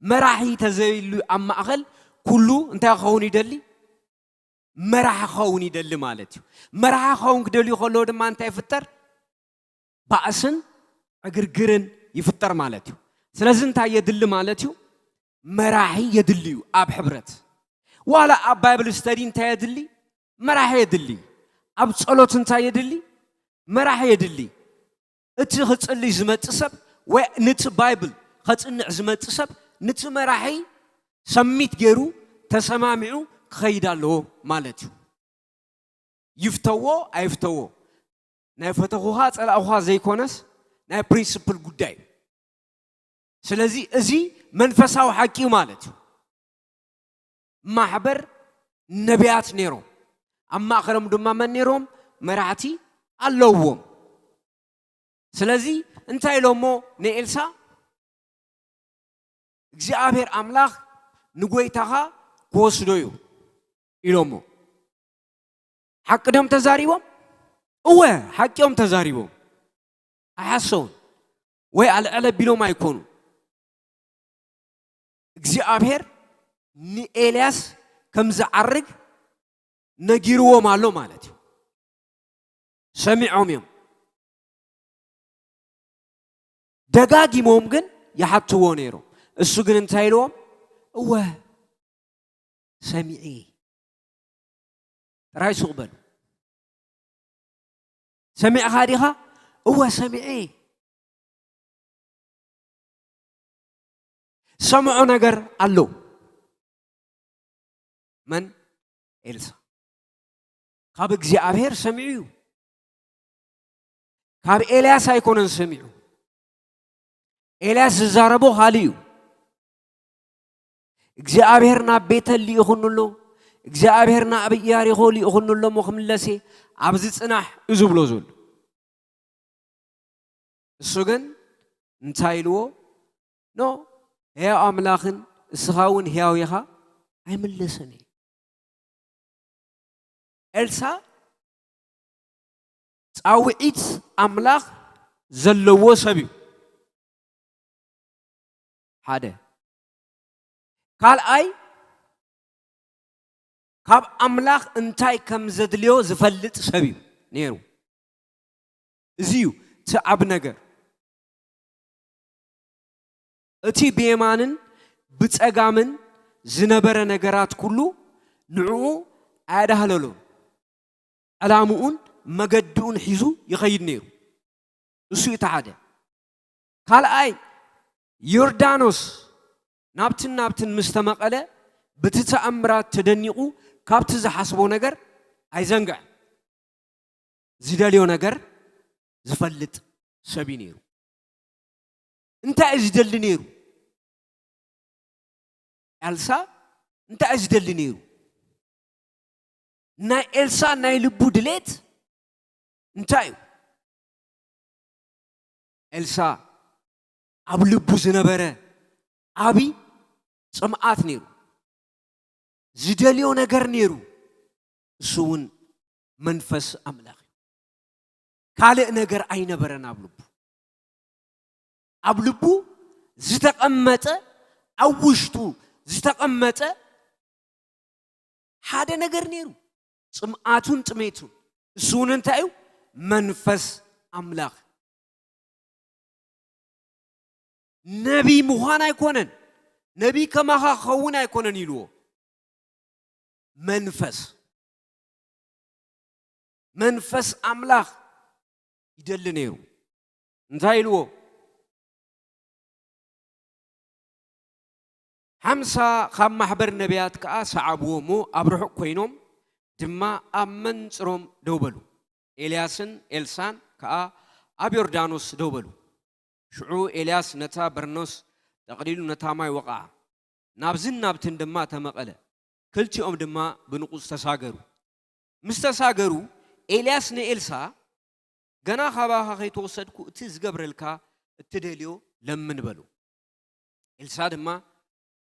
መራሒ ተዘይሉ ኣብ ማእኸል ኩሉ እንታይ ክኸውን ይደሊ? መራሒ ክኸውን ይደሊ ማለት እዩ። መራሒ ክኸውን ክደልዩ ከለዎ ድማ እንታይ ይፍጠር? ባእስን ዕግርግርን ይፍጠር ማለት እዩ። ስለዚ እንታይ የድሊ ማለት እዩ? መራሒ የድሊ እዩ ኣብ ሕብረት። ዋላ ኣብ ባይብል ስተዲ እንታይ የድሊ? መራሒ የድሊ። ኣብ ጸሎት እንታይ የድሊ? መራሒ የድሊ። እቲ ክጽልይ ዝመጽእ ሰብ ወይ ነቲ ባይብል ከጽንዕ ዝመጽእ ሰብ ነቲ መራሒ ሰሚት ገይሩ ተሰማሚዑ ክኸይድ ኣለዎ ማለት እዩ። ይፍተዎ ኣይፍተዎ ናይ ፈተኹኻ ጸላእኹኻ ዘይኮነስ ናይ ፕሪንስፕል ጉዳይ እዩ። ስለዚ እዚ መንፈሳዊ ሓቂ እዩ ማለት እዩ። ማሕበር ነቢያት ነይሮም፣ ኣብ ማእኸሎም ድማ መን ነይሮም? መራሕቲ ኣለዎም። ስለዚ እንታይ ኢሎሞ ንኤልሳ? እግዚኣብሔር ኣምላኽ ንጎይታኻ ክወስዶ እዩ ኢሎሞ። ሓቂ ድዮም ተዛሪቦም? እወ፣ ሓቂኦም ተዛሪቦም። ኣይሓሰውን ወይ ኣልዕል ኣቢሎም ኣይኮኑ። እግዚኣብሔር ንኤልያስ ከም ዝዓርግ ነጊርዎም ኣሎ ማለት እዩ። ሰሚዖም እዮም። ደጋጊሞም ግን ይሓትዎ ነይሮም። እሱ ግን እንታይ ኢልዎም? እወ ሰሚዐ። ጥራይ ሱቕ በሉ። ሰሚዕኻ ዲኻ? እወ ሰሚዐ። ሰምዖ ነገር ኣሎ። መን? ኤልሳ። ካብ እግዚኣብሔር ሰሚዑ እዩ። ካብ ኤልያስ ኣይኮነን ሰሚዑ። ኤልያስ ዝዛረቦ ካልእ እዩ። እግዚኣብሔር ናብ ቤተል ልኢኹኒ ኣሎ፣ እግዚኣብሔር ናብ ኢያሪኾ ልኢኹኒ ኣሎ እሞ ክምለስ እየ፣ ኣብዚ ጽናሕ እዩ ዝብሎ ዘሎ። እሱ ግን እንታይ ኢልዎ? ኖ፣ ሕያው ኣምላኽን እስኻ እውን ሕያው ኢኻ ኣይምለሰን እዩ። ኤልሳ ጻውዒት ኣምላኽ ዘለዎ ሰብ እዩ። ሓደ። ካልኣይ፣ ካብ ኣምላኽ እንታይ ከም ዘድልዮ ዝፈልጥ ሰብ እዩ ነይሩ። እዚ እዩ እቲ ዓቢ ነገር። እቲ ብየማንን ብጸጋምን ዝነበረ ነገራት ኩሉ ንዕኡ ኣያዳህለሎን። ዕላምኡን መገድኡን ሒዙ ይኸይድ ነይሩ። እሱ እቲ ሓደ። ካልኣይ፣ ዮርዳኖስ ናብትን ናብትን ምስ ተመቐለ፣ በቲ ተኣምራት ተደኒቑ፣ ካብቲ ዝሓስቦ ነገር ኣይዘንግዐን። ዝደልዮ ነገር ዝፈልጥ ሰብ እዩ ነይሩ። እንታይ እዩ ዝደሊ ነይሩ? ኤልሳ እንታይ እዩ ዝደሊ ነይሩ? ናይ ኤልሳ ናይ ልቡ ድሌት እንታይ እዩ? ኤልሳ ኣብ ልቡ ዝነበረ ዓቢ ጽምኣት ነይሩ። ዝደልዮ ነገር ነይሩ። እሱ እውን መንፈስ ኣምላኽ እዩ። ካልእ ነገር ኣይነበረን ኣብ ልቡ። ኣብ ልቡ ዝተቐመጠ፣ ኣብ ውሽጡ ዝተቐመጠ ሓደ ነገር ነይሩ። ጽምኣቱን ጥሜቱን። እሱ እውን እንታይ እዩ? መንፈስ ኣምላኽ። ነቢይ ምዃን ኣይኮነን። ነቢይ ከማኻ ክኸውን ኣይኮነን ኢልዎ። መንፈስ፣ መንፈስ ኣምላኽ ይደሊ ነይሩ። እንታይ ኢልዎ? ሓምሳ ካብ ማሕበር ነቢያት ከኣ ሰዓብዎ እሞ ኣብ ርሑቕ ኮይኖም ድማ ኣብ መንጽሮም ደው በሉ። ኤልያስን ኤልሳን ከኣ ኣብ ዮርዳኖስ ደው በሉ። ሽዑ ኤልያስ ነታ በርኖስ ጠቕሊሉ ነታ ማይ ወቕዓ፣ ናብዝን ናብትን ድማ ተመቐለ። ክልቲኦም ድማ ብንቑጽ ተሳገሩ። ምስ ተሳገሩ፣ ኤልያስ ንኤልሳ፣ "ገና ካባኻ ከይተወሰድኩ እቲ ዝገብረልካ እትደልዮ ለምን" በሉ። ኤልሳ ድማ፣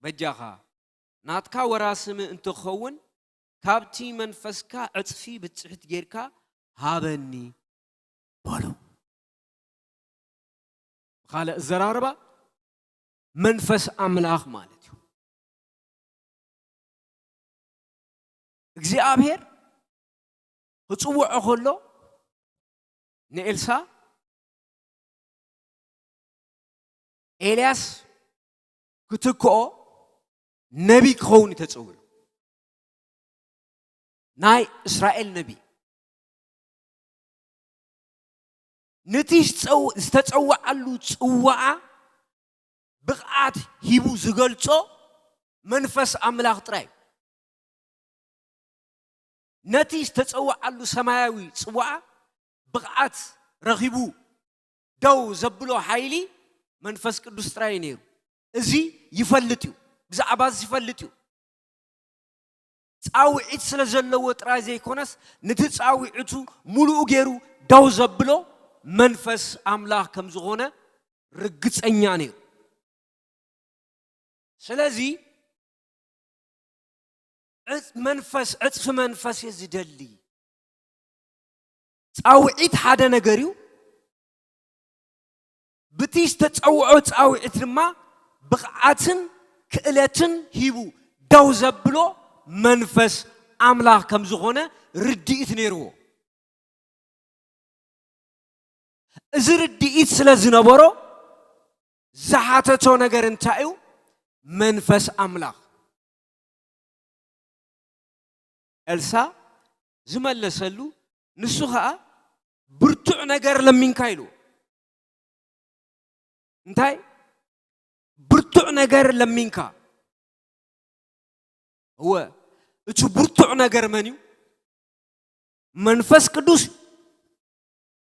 "በጃኻ፣ ናትካ ወራሲ ምእንቲ ክኸውን፣ ካብቲ መንፈስካ ዕጽፊ ብጽሕት ጌርካ ሃበኒ" በሎ። ብኻልእ ኣዘራርባ፣ መንፈስ ኣምላኽ ማለት እዩ። እግዚኣብሔር ክጽውዖ ከሎ ንኤልሳ፣ ኤልያስ ክትክኦ ነቢ ክኸውን እዩ ተጸዊዑ። ናይ እስራኤል ነቢ። ነቲ ዝጸው-፣ ዝተጸውዓሉ ጽዋዓ ብቕዓት ሂቡ ዝገልጾ መንፈስ ኣምላኽ ጥራይ እዩ። ነቲ ዝተጸውዓሉ ሰማያዊ ጽዋዓ ብቕዓት ረኺቡ ደው ዘብሎ ሓይሊ መንፈስ ቅዱስ ጥራይ እዩ ነይሩ። እዚ ይፈልጥ እዩ። ብዛዕባ እዚ ይፈልጥ እዩ። ጻውዒት ስለ ዘለዎ ጥራይ ዘይኮነስ፣ ነቲ ጻውዒቱ ሙሉኡ ገይሩ ደው ዘብሎ መንፈስ ኣምላኽ ከም ዝኾነ ርግጸኛ ነይሩ። ስለዚ ዕጽ-፣ መንፈስ፣ ዕጽፊ መንፈስ እየ ዝደሊ። ጻውዒት ሓደ ነገር እዩ። ብቲ ዝተጸውዖ ጻውዒት ድማ ብቕዓትን ክእለትን ሂቡ ደው ዘብሎ መንፈስ ኣምላኽ ከም ዝኾነ ርድኢት ነይርዎ። እዚ ርድኢት ስለ ዝነበሮ ዝሓተቶ ነገር እንታይ እዩ? መንፈስ ኣምላኽ። ኤልሳ ዝመለሰሉ፣ ንሱ ኸኣ ብርቱዕ ነገር ለሚንካ ኢሉ። እንታይ? ብርቱዕ ነገር ለሚንካ። እወ፣ እቲ ብርቱዕ ነገር መን እዩ? መንፈስ ቅዱስ።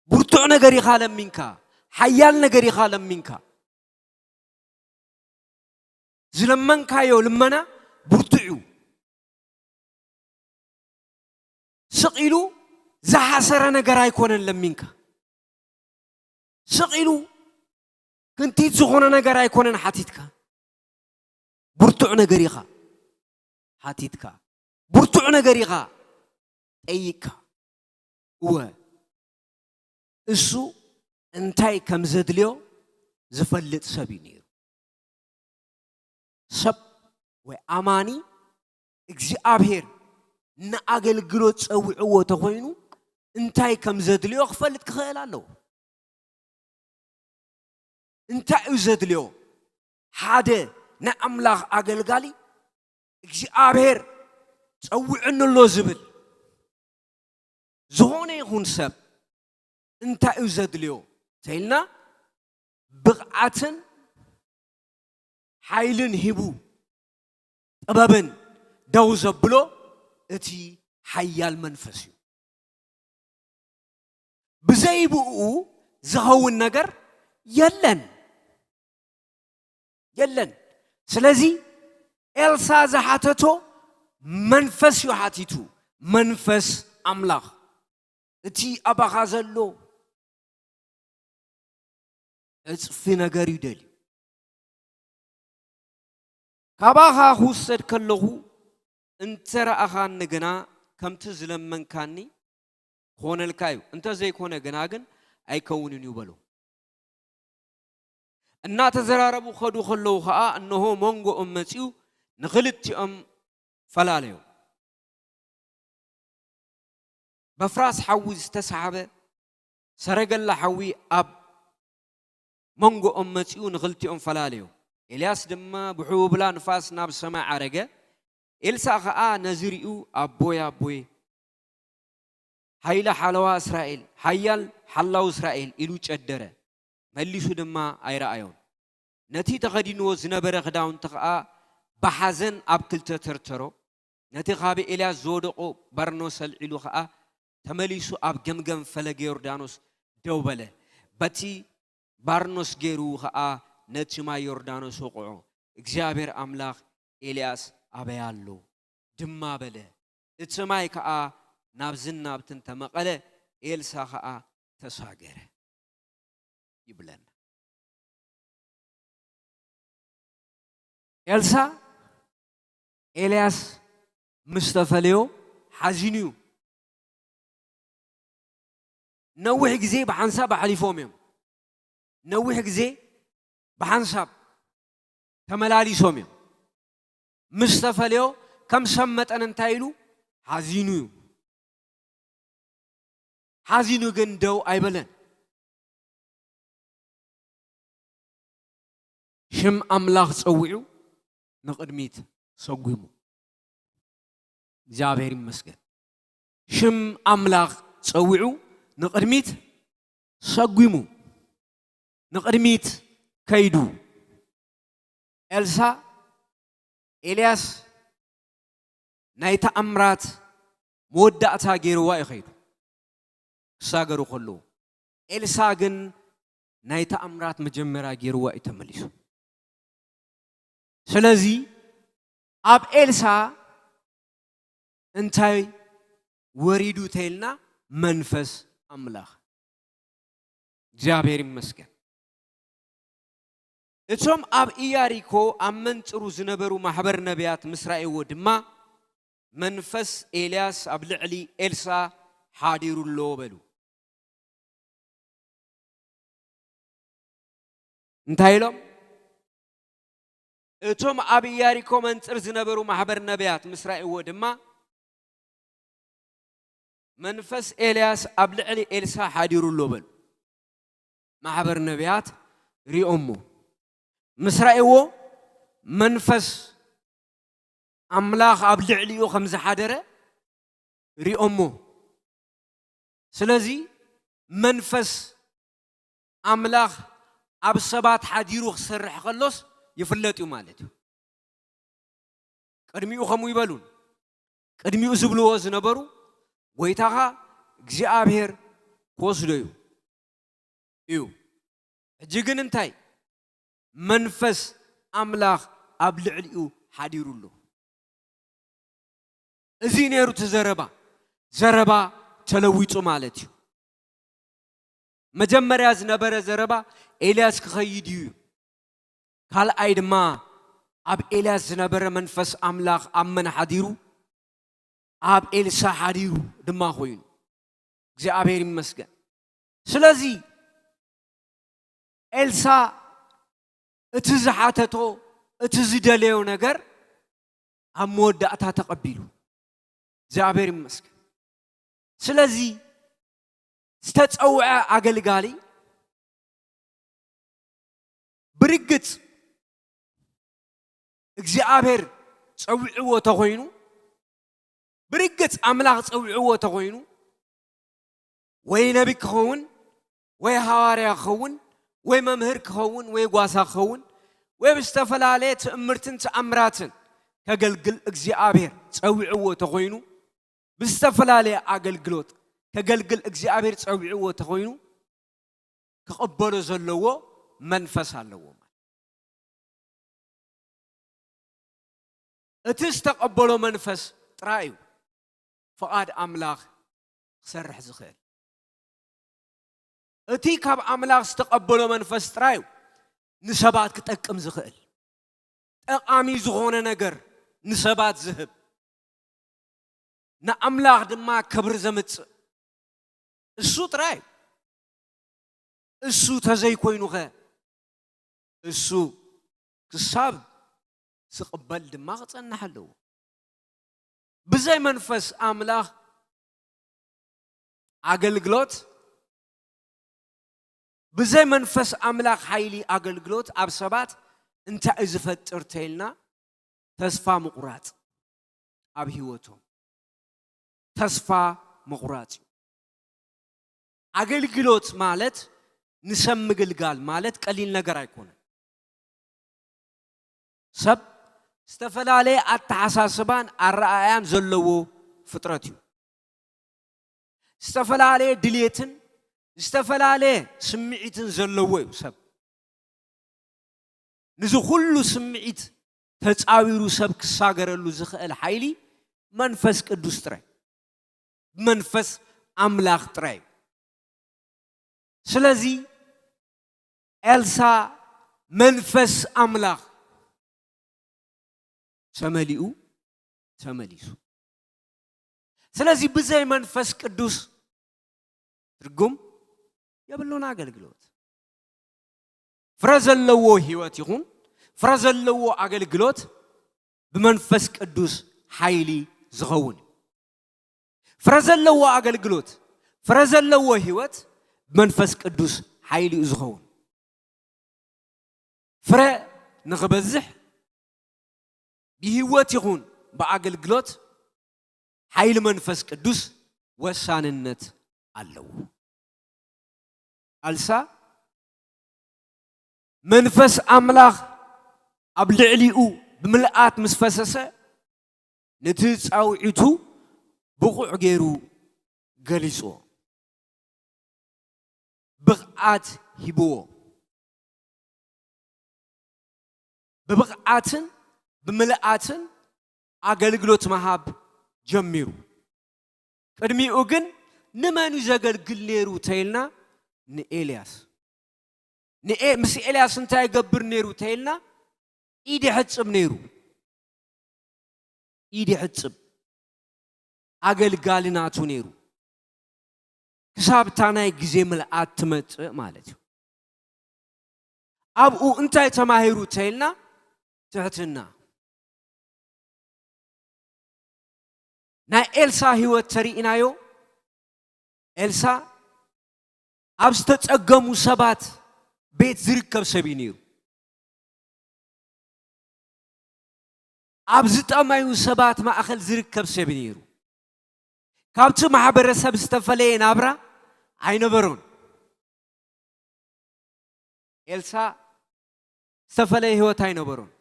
ብርቱዕ ነገር ኢኻ ለሚንካ፣ ሓያል ነገር ኢኻ ለሚንካ። ዝለመንካዮ ልመና ብርቱዕ እዩ። ስቕ ኢሉ ዝሓሰረ ነገር ኣይኮነን ለሚንካ። ስቕ ኢሉ ክንቲት ዝኾነ ነገር ኣይኮነን ሓቲትካ። ብርቱዕ ነገር ኢኻ ሓቲትካ። ብርቱዕ ነገር ኢኻ ጠይቅካ። እወ፣ እሱ እንታይ ከም ዘድልዮ ዝፈልጥ ሰብ እዩ ነይሩ። ሰብ ወይ ኣማኒ እግዚኣብሔር ንኣገልግሎት ጸዊዕዎ ተኾይኑ እንታይ ከም ዘድልዮ ክፈልጥ ክኽእል ኣለዎ። እንታይ እዩ ዘድልዮ? ሓደ ናይ ኣምላኽ ኣገልጋሊ እግዚኣብሔር ጸዊዑኒ ኣሎ ዝብል ዝኾነ ይኹን ሰብ እንታይ እዩ ዘድልዮ ተኢልና፣ ብቕዓትን ሓይልን ሂቡ ጥበብን ደው ዘብሎ እቲ ሓያል መንፈስ እዩ። ብዘይ ብኡ ዝኸውን ነገር የለን፣ የለን። ስለዚ ኤልሳ ዝሓተቶ መንፈስ እዩ ሓቲቱ፣ መንፈስ ኣምላኽ። እቲ ኣባኻ ዘሎ ዕጽፊ ነገር እዩ ደልዩ። ካባኻ ክውሰድ ከለኹ እንተ ረኣኻኒ ግና፣ ከምቲ ዝለመንካኒ ክኾነልካ እዩ፣ እንተ ዘይኮነ ግና ግን ኣይከውንን እዩ በሎ። እናተዘራረቡ ከዱ ከለዉ ኸኣ፣ እንሆ መንጎኦም መጺኡ ንኽልቲኦም ፈላለዮ። በፍራስ ሓዊ ዝተሳሕበ ሰረገላ ሓዊ ኣብ መንጎኦም መጺኡ ንኽልቲኦም ፈላለዮ። ኤልያስ ድማ ብሕቡብላ ንፋስ ናብ ሰማይ ዓረገ። ኤልሳዕ ኸኣ ነዚ ሪኡ፣ ኣቦይ፣ ኣቦይ፣ ሓይሊ ሓለዋ እስራኤል፣ ሓያል ሓላው እስራኤል ኢሉ ጨደረ። መሊሱ ድማ ኣይረኣዮን። ነቲ ተኸዲንዎ ዝነበረ ክዳውንቲ ኸኣ ብሓዘን ኣብ ክልተ ተርተሮ። ነቲ ካብ ኤልያስ ዝወደቖ ባርኖስ ኣልዒሉ ኸኣ ተመሊሱ ኣብ ገምገም ፈለገ ዮርዳኖስ ደው በለ። በቲ ባርኖስ ገይሩ ኸኣ ነቲ ማይ ዮርዳኖስ ወቕዖ። እግዚኣብሔር ኣምላኽ፣ "ኤልያስ ኣበይ ኣሎ?" ድማ በለ። እቲ ማይ ከኣ ናብዝን ናብትን ተመቐለ፣ ኤልሳ ከኣ ተሳገረ ይብለና። ኤልሳ ኤልያስ ምስ ተፈለዮ ሓዚኑ እዩ። ነዊሕ ግዜ ብሓንሳብ ኣሕሊፎም እዮም። ነዊሕ ግዜ ብሓንሳብ ተመላሊሶም እዮም። ምስ ተፈልዮ ከም ሰብ መጠን እንታይ ኢሉ? ሓዚኑ እዩ። ሓዚኑ ግን ደው ኣይበለን። ሽም ኣምላኽ ጸዊዑ ንቕድሚት ሰጒሙ። እግዚኣብሔር ይመስገን። ሽም ኣምላኽ ጸዊዑ ንቕድሚት ሰጒሙ፣ ንቕድሚት ከይዱ። ኤልሳ ኤልያስ ናይ ተኣምራት መወዳእታ ገይርዋ እዩ ከይዱ። ክሳገሩ ከለዉ፣ ኤልሳ ግን ናይ ተኣምራት መጀመርያ ገይርዋ እዩ ተመሊሱ። ስለዚ ኣብ ኤልሳ እንታይ ወሪዱ ተይልና፣ መንፈስ ኣምላኽ። እግዚኣብሔር ይመስገን። እቶም ኣብ ኢያሪኮ ኣብ መንጽሩ ዝነበሩ ማሕበር ነቢያት ምስ ረኣይዎ ድማ፣ "መንፈስ ኤልያስ ኣብ ልዕሊ ኤልሳ ሓዲሩ ኣሎ" በሉ። እንታይ ኢሎም? እቶም ኣብ ኢያሪኮ መንጽር ዝነበሩ ማሕበር ነቢያት ምስ ረኣይዎ ድማ፣ "መንፈስ ኤልያስ ኣብ ልዕሊ ኤልሳ ሓዲሩ ኣሎ" በሉ። ማሕበር ነቢያት ሪኦሞ። ምስ ረኣይዎ፣ መንፈስ ኣምላኽ ኣብ ልዕሊኡ ከም ዝሓደረ ሪኦሞ። ስለዚ መንፈስ ኣምላኽ ኣብ ሰባት ሓዲሩ ክሰርሕ ከሎስ ይፍለጥ እዩ ማለት እዩ። ቅድሚኡ ከምኡ ይበሉን፣ ቅድሚኡ ዝብልዎ ዝነበሩ፣ "ጎይታኻ እግዚኣብሔር ክወስዶ እዩ" እዩ። ሕጂ ግን እንታይ? መንፈስ ኣምላኽ ኣብ ልዕሊኡ ሓዲሩ ኣሎ። እዚ ነይሩ እቲ ዘረባ። ዘረባ ተለዊጡ ማለት እዩ። መጀመርያ ዝነበረ ዘረባ ኤልያስ ክኸይድ እዩ። ካልኣይ ድማ ኣብ ኤልያስ ዝነበረ መንፈስ ኣምላኽ ኣብ መን ሓዲሩ? ኣብ ኤልሳ ሓዲሩ ድማ ኮይኑ። እግዚኣብሔር ይመስገን። ስለዚ ኤልሳ እቲ ዝሓተቶ፣ እቲ ዝደለዮ ነገር ኣብ መወዳእታ ተቐቢሉ። እግዚኣብሔር ይመስገን። ስለዚ ዝተጸውዐ ኣገልጋሊ ብርግጽ እግዚኣብሔር ጸዊዕዎ ተኾይኑ፣ ብርግጽ ኣምላኽ ጸዊዕዎ ተኾይኑ፣ ወይ ነቢ ክኸውን፣ ወይ ሃዋርያ ክኸውን፣ ወይ መምህር ክኸውን፣ ወይ ጓሳ ክኸውን፣ ወይ ብዝተፈላለየ ትእምርትን ተኣምራትን ከገልግል እግዚኣብሔር ጸዊዕዎ ተኾይኑ፣ ብዝተፈላለየ ኣገልግሎት ከገልግል እግዚኣብሔር ጸዊዕዎ ተኾይኑ፣ ክቕበሎ ዘለዎ መንፈስ ኣለዎ። ማለት እቲ ዝተቐበሎ መንፈስ ጥራይ እዩ ፍቓድ ኣምላኽ ክሰርሕ ዝኽእል። እቲ ካብ ኣምላኽ ዝተቐበሎ መንፈስ ጥራይ እዩ ንሰባት ክጠቅም ዝኽእል። ጠቓሚ ዝኾነ ነገር ንሰባት ዝህብ፣ ንኣምላኽ ድማ ክብሪ ዘምጽእ እሱ ጥራይ። እሱ ተዘይኮይኑኸ፣ እሱ ክሳብ ዝቕበል ድማ ክጸንሕ ኣለዎ። ብዘይ መንፈስ ኣምላኽ ኣገልግሎት፣ ብዘይ መንፈስ ኣምላኽ ሓይሊ ኣገልግሎት ኣብ ሰባት እንታይ እዩ ዝፈጥር ተይልና፣ ተስፋ ምቑራጽ ኣብ ህይወቶም። ተስፋ ምቑራጽ እዩ። ኣገልግሎት ማለት ንሰብ ምግልጋል ማለት ቀሊል ነገር ኣይኮነን። ሰብ ዝተፈላለየ ኣተሓሳስባን ኣረኣእያን ዘለዎ ፍጥረት እዩ። ዝተፈላለየ ድሌትን ዝተፈላለየ ስምዒትን ዘለዎ እዩ ሰብ። ንዚ ኩሉ ስምዒት ተጻዊሩ ሰብ ክሳገረሉ ዝኽእል ሓይሊ መንፈስ ቅዱስ ጥራይ፣ መንፈስ ኣምላኽ ጥራይ እዩ። ስለዚ ኤልሳ መንፈስ ኣምላኽ ተመሊኡ ተመሊሱ። ስለዚ ብዘይ መንፈስ ቅዱስ ትርጉም የብሉን ኣገልግሎት። ፍረ ዘለዎ ህይወት ይኹን ፍረ ዘለዎ ኣገልግሎት ብመንፈስ ቅዱስ ሓይሊ ዝኸውን እዩ። ፍረ ዘለዎ ኣገልግሎት፣ ፍረ ዘለዎ ህይወት ብመንፈስ ቅዱስ ሓይሊ እዩ ዝኸውን። ፍረ ንኽበዝሕ ብህይወት ይኹን ብኣገልግሎት ሓይሊ መንፈስ ቅዱስ ወሳንነት ኣለዎ። ኣልሳ መንፈስ ኣምላኽ ኣብ ልዕሊኡ ብምልኣት ምስ ፈሰሰ፣ ነቲ ጻውዒቱ ብቑዕ ገይሩ ገሊጽዎ። ብቕዓት ሂብዎ። ብብቕዓትን ብምልኣትን ኣገልግሎት ምሃብ ጀሚሩ። ቅድሚኡ ግን ንመን እዩ ዘገልግል ነይሩ ተይልና፣ ንኤልያስ። ንኤ-፣ ምስ ኤልያስ እንታይ ይገብር ነይሩ ተይልና፣ ኢድ ይሕጽብ ነይሩ። ኢድ ይሕጽብ። ኣገልጋሊ ናቱ ነይሩ። ክሳብ እታ ናይ ግዜ ምልኣት ትመጽእ ማለት እዩ። ኣብኡ እንታይ ተማሂሩ ተይልና፣ ትሕትና። ናይ ኤልሳ ህይወት ተሪኢናዮ። ኤልሳ ኣብ ዝተጸገሙ ሰባት ቤት ዝርከብ ሰብ እዩ ነይሩ። ኣብ ዝጠመዩ ሰባት ማእኸል ዝርከብ ሰብ እዩ ነይሩ። ካብቲ ማሕበረሰብ ዝተፈለየ ናብራ ኣይነበሮን። ኤልሳ ዝተፈለየ ህይወት ኣይነበሮን።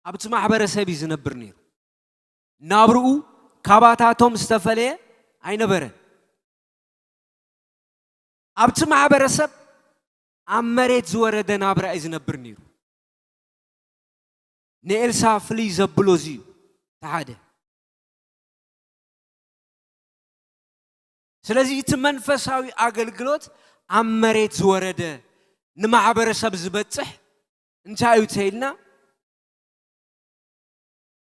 ኣብቲ ማሕበረሰብ እዩ ዝነብር ነይሩ። ናብርኡ ካባታቶም ዝተፈለየ ኣይነበረን። ኣብቲ ማሕበረሰብ ኣብ መሬት ዝወረደ ናብራ እዩ ዝነብር ነይሩ። ንኤልሳ ፍልይ ዘብሎ እዚ እዩ። እቲ ሓደ። ስለዚ እቲ መንፈሳዊ ኣገልግሎት ኣብ መሬት ዝወረደ ንማሕበረሰብ ዝበጽሕ እንታይ እዩ ተይልና?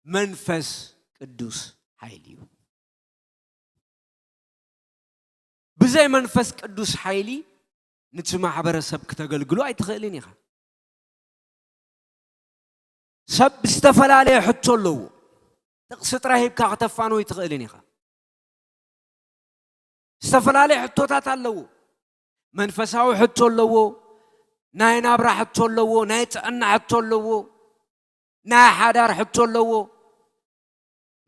መንፈስ ቅዱስ ሓይሊ እዩ። ብዘይ መንፈስ ቅዱስ ሓይሊ ንቲ ማሕበረሰብ ክተገልግሎ ኣይትኽእልን ኢኻ። ሰብ ዝተፈላለየ ሕቶ ኣለዎ። ጥቕሲ ጥራይ ሂብካ ክተፋንዎ ኣይትኽእልን ኢኻ። ዝተፈላለየ ሕቶታት ኣለዎ። መንፈሳዊ ሕቶ ኣለዎ፣ ናይ ናብራ ሕቶ ኣለዎ፣ ናይ ጥዕና ሕቶ ኣለዎ፣ ናይ ሓዳር ሕቶ ኣለዎ።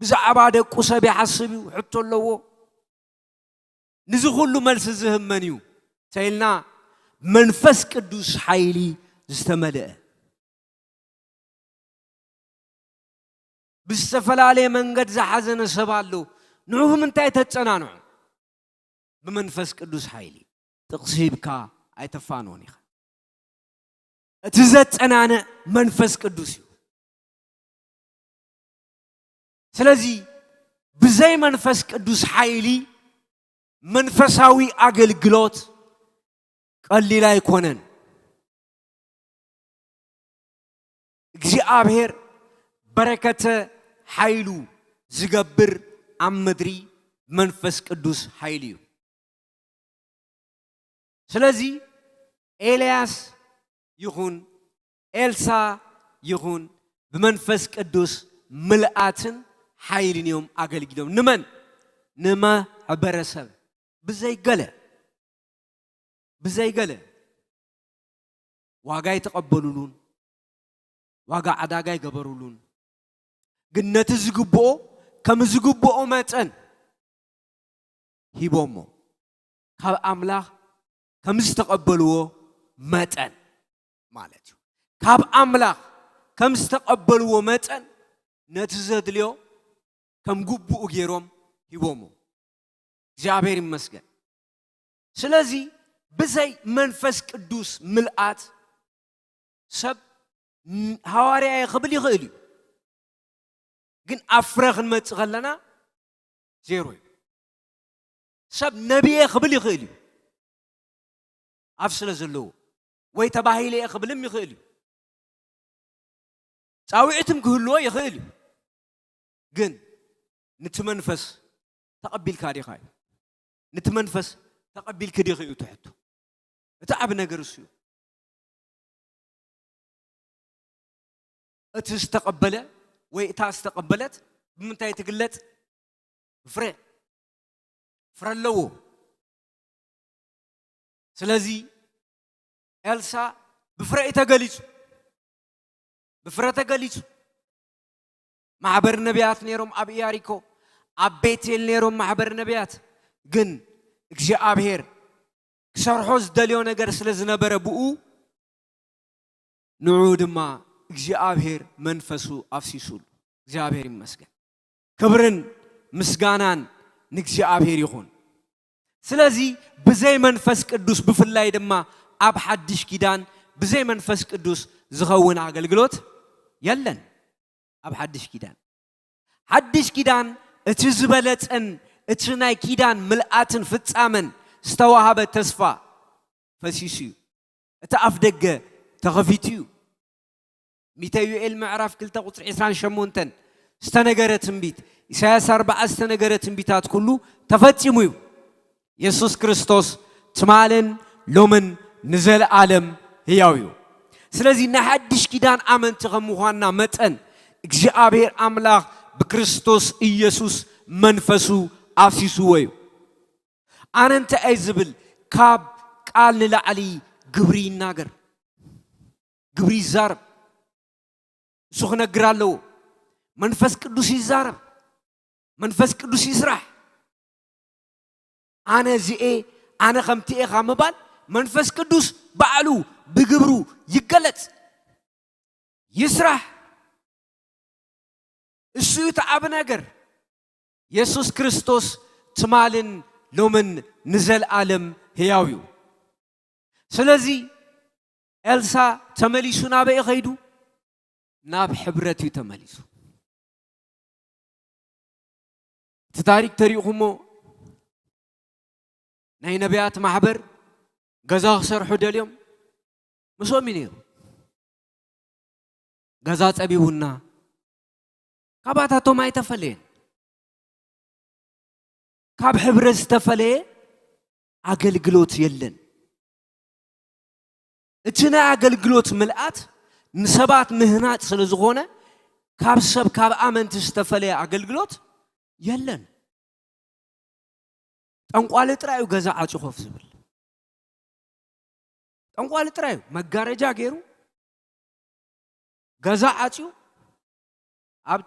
ብዛዕባ ደቁ ሰብ ይሓስብ እዩ፣ ሕቶ ኣለዎ። ንዚ ኩሉ መልሲ ዝህብ መን እዩ ተይልና፣ መንፈስ ቅዱስ ሓይሊ ዝተመልአ። ብዝተፈላለየ መንገድ ዝሓዘነ ሰብ ኣሎ። ንዑ ብምንታይ ተጸናንዑ? ብመንፈስ ቅዱስ ሓይሊ። ጥቕሲ ሂብካ ኣይተፋንዎን ኢኻ። እቲ ዘጸናንዕ መንፈስ ቅዱስ እዩ። ስለዚ ብዘይ መንፈስ ቅዱስ ሓይሊ መንፈሳዊ ኣገልግሎት ቀሊል ኣይኮነን። እግዚኣብሔር በረከተ ሓይሉ ዝገብር ኣብ ምድሪ መንፈስ ቅዱስ ሓይሊ እዩ። ስለዚ ኤልያስ ይኹን ኤልሳ ይኹን ብመንፈስ ቅዱስ ምልኣትን ሓይልን እዮም ኣገልጊሎም። ንመን? ንማሕበረሰብ። ብዘይገለ ብዘይገለ ዋጋ ይተቐበሉሉን ዋጋ ዕዳጋ ይገበሩሉን፣ ግን ነቲ ዝግብኦ ከም ዝግብኦ መጠን ሂቦሞ። ካብ ኣምላኽ ከም ዝተቐበልዎ መጠን ማለት እዩ። ካብ ኣምላኽ ከም ዝተቐበልዎ መጠን ነቲ ዘድልዮ ከም ግቡኡ ገይሮም ሂቦሞ። እግዚኣብሔር ይመስገን። ስለዚ ብዘይ መንፈስ ቅዱስ ምልኣት ሰብ ን-፣ ሃዋርያ እየ ክብል ይኽእል እዩ፣ ግን ኣብ ፍረ ክንመጽእ ከለና ዜሮ እዩ። ሰብ ነብየ ክብል ይኽእል እዩ፣ ኣብ ስለ ዘለዎ፣ ወይ ተባሂለ እየ ክብልም ይኽእል እዩ። ጻውዒትም ክህልዎ ይኽእል እዩ። ግን ንቲ መንፈስ ተቐቢልካ ዲኻ እዩ። ንቲ መንፈስ ተቐቢልኪ ዲኺ እዩ እቲ ሕቶ። እቲ ዓቢ ነገር እሱ እዩ። እቲ ዝተቐበለ ወይ እታ ዝተቐበለት ብምንታይ ትግለጽ? ብፍረ። ፍረ ኣለዎ። ስለዚ ኤልሳ ብፍረ እዩ ተገሊጹ። ብፍረ ተገሊጹ። ማሕበር ነቢያት ነይሮም ኣብ ኢያሪኮ፣ ኣብ ቤቴል ነይሮም ማሕበር ነቢያት። ግን እግዚኣብሔር ክሰርሖ ዝደልዮ ነገር ስለ ዝነበረ ብኡ፣ ንዑ ድማ እግዚኣብሔር መንፈሱ ኣፍሲሱሉ። እግዚኣብሔር ይመስገን። ክብርን ምስጋናን ንእግዚኣብሔር ይኹን። ስለዚ ብዘይ መንፈስ ቅዱስ፣ ብፍላይ ድማ ኣብ ሓድሽ ኪዳን ብዘይ መንፈስ ቅዱስ ዝኸውን ኣገልግሎት የለን። ኣብ ሓድሽ ኪዳን፣ ሓድሽ ኪዳን እቲ ዝበለጸን እቲ ናይ ኪዳን ምልኣትን ፍጻመን ዝተዋሃበ ተስፋ ፈሲሱ እዩ። እቲ ኣፍ ደገ ተኸፊቱ እዩ። ሚተ ዮኤል ምዕራፍ ክልተ ቁጽሪ ዕስራን ሸሞንተን ዝተነገረ ትንቢት፣ ኢሳያስ ኣርብዓ ዝተነገረ ትንቢታት ኩሉ ተፈጺሙ እዩ። የሱስ ክርስቶስ ትማልን ሎምን ንዘለኣለም ህያው እዩ። ስለዚ ናይ ሓድሽ ኪዳን ኣመንቲ ከም ምዃንና መጠን እግዚኣብሔር ኣምላኽ ብክርስቶስ ኢየሱስ መንፈሱ ኣፍሲስዎ እዩ። ኣነ እንታይ እየ ዝብል? ካብ ቃል ንላዕሊ ግብሪ ይናገር፣ ግብሪ ይዛረብ። እሱ ክነግር ኣለዎ። መንፈስ ቅዱስ ይዛረብ፣ መንፈስ ቅዱስ ይስራሕ። ኣነ እዚኤ፣ ኣነ ከምቲ እየ ካብ ምባል መንፈስ ቅዱስ ባዕሉ ብግብሩ ይገለጽ፣ ይስራሕ። እሱ እዩ እቲ ዓቢ ነገር። የሱስ ክርስቶስ ትማልን ሎምን ንዘለኣለም ህያው እዩ። ስለዚ ኤልሳ ተመሊሱ ናበይ ከይዱ? ናብ ሕብረት እዩ ተመሊሱ። እቲ ታሪክ ተሪእኹሞ፣ ናይ ነቢያት ማሕበር ገዛ ክሰርሑ ደልዮም ምስኦም እዩ ነይሩ። ገዛ ጸቢቡና፣ ካባታቶም ኣይተፈለየን። ካብ ሕብረት ዝተፈለየ ኣገልግሎት የለን። እቲ ናይ ኣገልግሎት ምልኣት ንሰባት ምህናጽ ስለ ዝኾነ፣ ካብ ሰብ፣ ካብ ኣመንቲ ዝተፈለየ ኣገልግሎት የለን። ጠንቋሊ ጥራይ እዩ ገዛ ዓጽዩ ኮፍ ዝብል። ጠንቋሊ ጥራይ እዩ መጋረጃ ገይሩ፣ ገዛ ዓጽዩ፣ ኣብ፣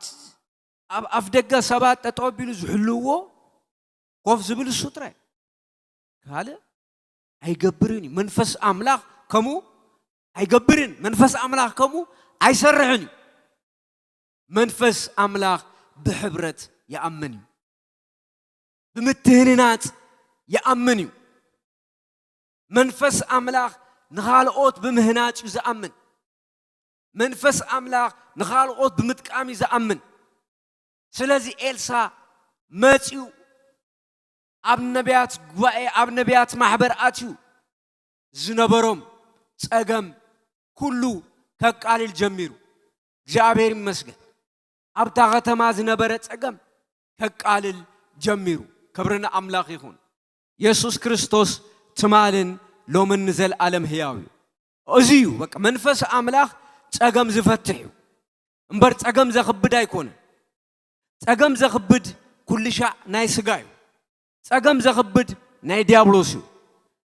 ኣብ ኣፍ ደገ ሰባት ጠጠው ኣቢሉ ዝሕልውዎ ኮፍ ዝብል እሱ ጥራይ። ካልእ ኣይገብርን እዩ። መንፈስ ኣምላኽ ከምኡ ኣይገብርን። መንፈስ ኣምላኽ ከምኡ ኣይሰርሕን እዩ። መንፈስ ኣምላኽ ብሕብረት ይኣምን እዩ። ብምትህንናጽ ይኣምን እዩ። መንፈስ ኣምላኽ ንኻልኦት ብምህናጽ እዩ ዝኣምን። መንፈስ ኣምላኽ ንኻልኦት ብምጥቃም እዩ ዝኣምን። ስለዚ ኤልሳ መጺኡ ኣብ ነቢያት ጉባኤ፣ ኣብ ነቢያት ማሕበር ኣትዩ ዝነበሮም ጸገም ኩሉ ከቃልል ጀሚሩ። እግዚኣብሔር ይመስገን። ኣብታ ከተማ ዝነበረ ጸገም ከቃልል ጀሚሩ። ክብሪ ንኣምላኽ ይኹን። የሱስ ክርስቶስ ትማልን ሎምን ንዘለኣለም ህያው እዩ። እዚ እዩ በቃ መንፈስ ኣምላኽ ጸገም ዝፈትሕ እዩ እምበር ጸገም ዘኽብድ ኣይኮነን። ጸገም ዘኽብድ ኩሉ ሻዕ ናይ ስጋ እዩ። ጸገም ዘኽብድ ናይ ዲያብሎስ እዩ።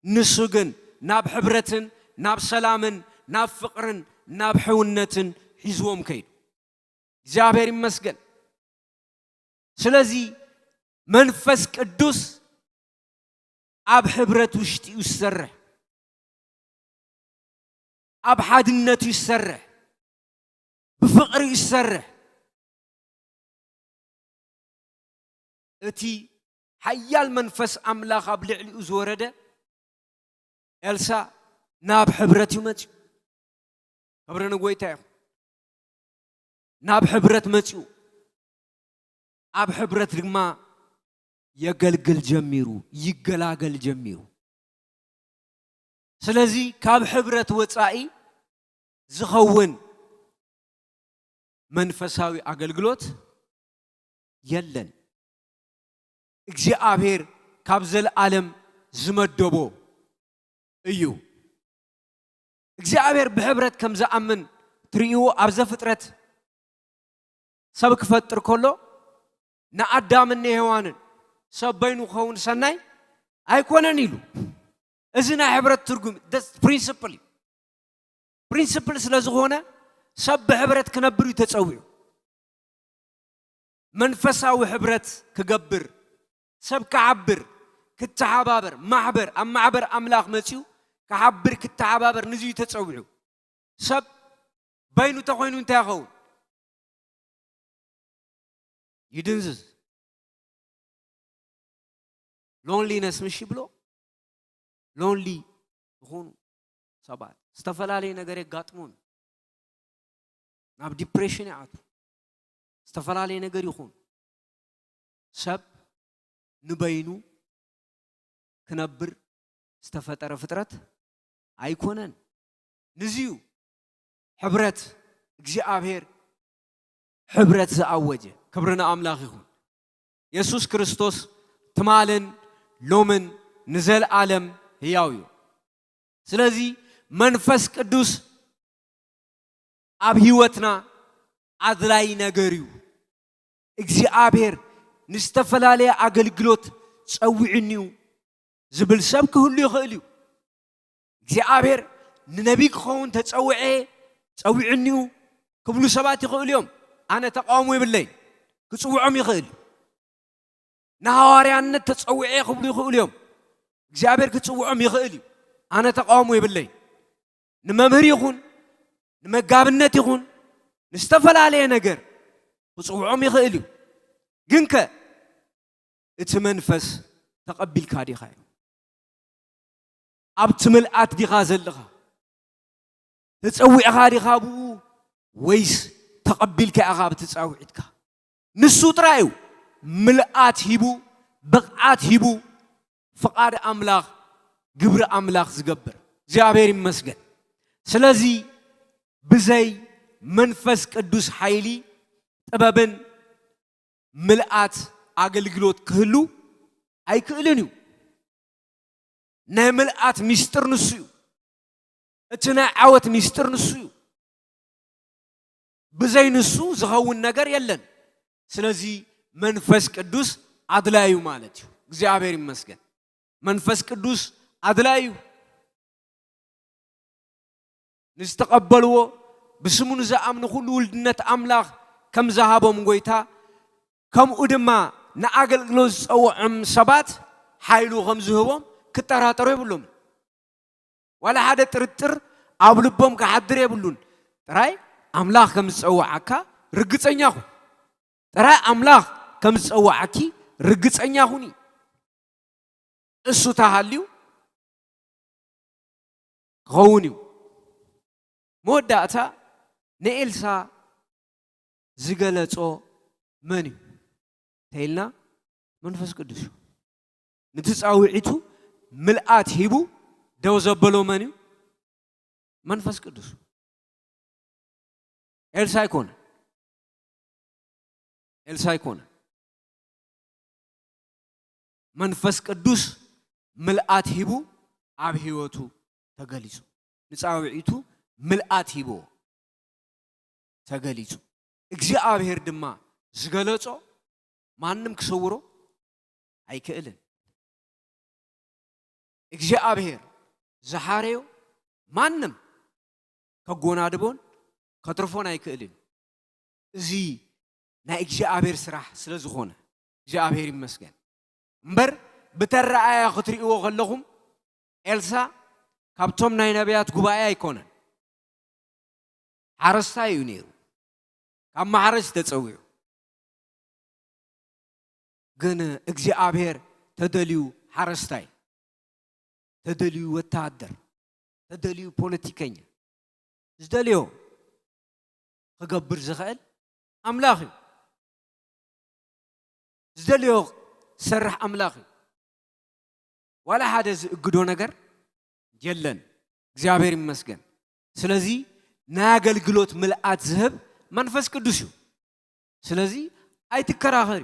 ንሱ ግን ናብ ሕብረትን ናብ ሰላምን ናብ ፍቕርን ናብ ሕውነትን ሒዝዎም ከይዱ። እግዚኣብሔር ይመስገን። ስለዚ መንፈስ ቅዱስ ኣብ ሕብረት ውሽጢ እዩ ዝሰርሕ፣ ኣብ ሓድነት እዩ ዝሰርሕ፣ ብፍቕሪ እዩ ዝሰርሕ። እቲ ሓያል መንፈስ ኣምላኽ ኣብ ልዕሊኡ ዝወረደ ኤልሳ ናብ ሕብረት እዩ መጺኡ። ክብሪ ንጎይታ ይኹን። ናብ ሕብረት መጺኡ፣ ኣብ ሕብረት ድማ የገልግል ጀሚሩ፣ ይገላገል ጀሚሩ። ስለዚ ካብ ሕብረት ወጻኢ ዝኸውን መንፈሳዊ ኣገልግሎት የለን። እግዚኣብሔር ካብ ዘለዓለም ዝመደቦ እዩ። እግዚኣብሔር ብሕብረት ከም ዝኣምን ትርእይዎ ኣብ ዘፍጥረት ሰብ ክፈጥር ከሎ ንኣዳምን ንሄዋንን ሰብ በይኑ ክኸውን ሰናይ ኣይኮነን ኢሉ። እዚ ናይ ሕብረት ትርጉም ፕሪንስፕል እዩ። ፕሪንስፕል ስለ ዝኾነ ሰብ ብሕብረት ክነብር እዩ ተጸዊዑ። መንፈሳዊ ሕብረት ክገብር፣ ሰብ ክሓብር፣ ክተሓባበር፣ ማሕበር ኣብ ማሕበር ኣምላኽ መጺኡ ክሓብር ክተሓባበር ንዚ እዩ ተጸዊዑ። ሰብ በይኑ ተኾይኑ እንታይ ይኸውን? ይድንዝዝ። ሎንሊነስ ምሽ ይብሎ። ሎንሊ ዝኾኑ ሰባት ዝተፈላለየ ነገር የጋጥሞም፣ ናብ ዲፕሬሽን ይኣቱ። ዝተፈላለየ ነገር ይኹን ሰብ ንበይኑ ክነብር ዝተፈጠረ ፍጥረት ኣይኮነን። ንዚዩ ሕብረት እግዚኣብሔር ሕብረት ዝኣወጀ። ክብሪ ንኣምላኽ ይኹን። የሱስ ክርስቶስ ትማልን ሎምን ንዘለዓለም ህያው እዩ። ስለዚ መንፈስ ቅዱስ ኣብ ህይወትና ኣድላይ ነገር እዩ። እግዚኣብሔር ንዝተፈላለየ ኣገልግሎት ጸዊዑኒ እዩ ዝብል ሰብ ክህሉ ይኽእል እዩ። እግዚኣብሔር ንነቢይ ክኸውን ተጸውዐ፣ ጸዊዑኒ እዩ ክብሉ ሰባት ይኽእሉ እዮም። ኣነ ተቃውሞ የብለይን። ክጽውዖም ይኽእል እዩ። ንሃዋርያነት ተጸውዐ ክብሉ ይኽእሉ እዮም። እግዚኣብሔር ክጽውዖም ይኽእል እዩ። ኣነ ተቃውሞ የብለይን። ንመምህር ይኹን ንመጋብነት ይኹን ንዝተፈላለየ ነገር ክጽውዖም ይኽእል እዩ። ግንከ እቲ መንፈስ ተቐቢልካ ዲኻ እዩ? ኣብቲ ምልኣት ዲኻ ዘለኻ? ተጸዊዕኻ ዲኻ ብኡ ወይስ ተቐቢልካ ኢኻ ብቲ ጻውዒትካ? ንሱ ጥራይ እዩ ምልኣት ሂቡ፣ ብቕዓት ሂቡ፣ ፍቓድ ኣምላኽ ግብሪ ኣምላኽ ዝገብር። እግዚኣብሔር ይመስገን። ስለዚ ብዘይ መንፈስ ቅዱስ ሓይሊ ጥበብን ምልኣት ኣገልግሎት ክህሉ ኣይክእልን እዩ። ናይ ምልኣት ሚስጥር ንሱ እዩ። እቲ ናይ ዓወት ሚስጥር ንሱ እዩ። ብዘይ ንሱ ዝኸውን ነገር የለን። ስለዚ መንፈስ ቅዱስ ኣድላዩ ማለት እዩ። እግዚኣብሔር ይመስገን። መንፈስ ቅዱስ ኣድላዩ። ንዝተቐበልዎ ብስሙ ንዝኣምኑ ኩሉ ውልድነት ኣምላኽ ከም ዝሃቦም ጎይታ፣ ከምኡ ድማ ንኣገልግሎት ዝጸውዖም ሰባት ሓይሉ ከም ዝህቦም ክጠራጠሩ የብሎም። ዋላ ሓደ ጥርጥር ኣብ ልቦም ክሓድር የብሉን። ጥራይ ኣምላኽ ከም ዝጸውዓካ ርግጸኛ ኩን። ጥራይ ኣምላኽ ከም ዝጸውዓኪ ርግጸኛ ኩኒ። እሱ ተሃልዩ ክኸውን እዩ። መወዳእታ ንኤልሳ ዝገለጾ መን እዩ ተይልና፣ መንፈስ ቅዱስ እዩ። ነቲ ጻውዒቱ ምልኣት ሂቡ ደው ዘበሎ መን እዩ? መንፈስ ቅዱስ። ኤልሳ ኣይኮነ። ኤልሳ ኣይኮነ። መንፈስ ቅዱስ ምልኣት ሂቡ ኣብ ህይወቱ ተገሊጹ። ንጻውዒቱ ምልኣት ሂብዎ ተገሊጹ። እግዚኣብሔር ድማ ዝገለጾ ማንም ክሰውሮ ኣይክእልን። እግዚኣብሔር ዝሓረዮ ማንም ከጎናድቦን ከትርፎን ኣይክእልን። እዚ ናይ እግዚኣብሔር ስራሕ ስለ ዝኾነ እግዚኣብሔር ይመስገን። እምበር ብተረኣያ ክትርእይዎ ከለኹም ኤልሳ ካብቶም ናይ ነቢያት ጉባኤ ኣይኮነን። ሓረስታይ እዩ ነይሩ። ካብ ማሕረስ ተጸዊዑ። ግን እግዚኣብሔር ተደልዩ ሓረስታይ፣ ተደልዩ ወተሃደር፣ ተደልዩ ፖለቲከኛ፣ ዝደልዮ ክገብር ዝኽእል ኣምላኽ እዩ። ዝደልዮ ዝሰርሕ ኣምላኽ እዩ። ዋላ ሓደ ዝእግዶ ነገር የለን። እግዚኣብሔር ይመስገን። ስለዚ ናይ ኣገልግሎት ምልኣት ዝህብ መንፈስ ቅዱስ እዩ። ስለዚ ኣይትከራኸሪ።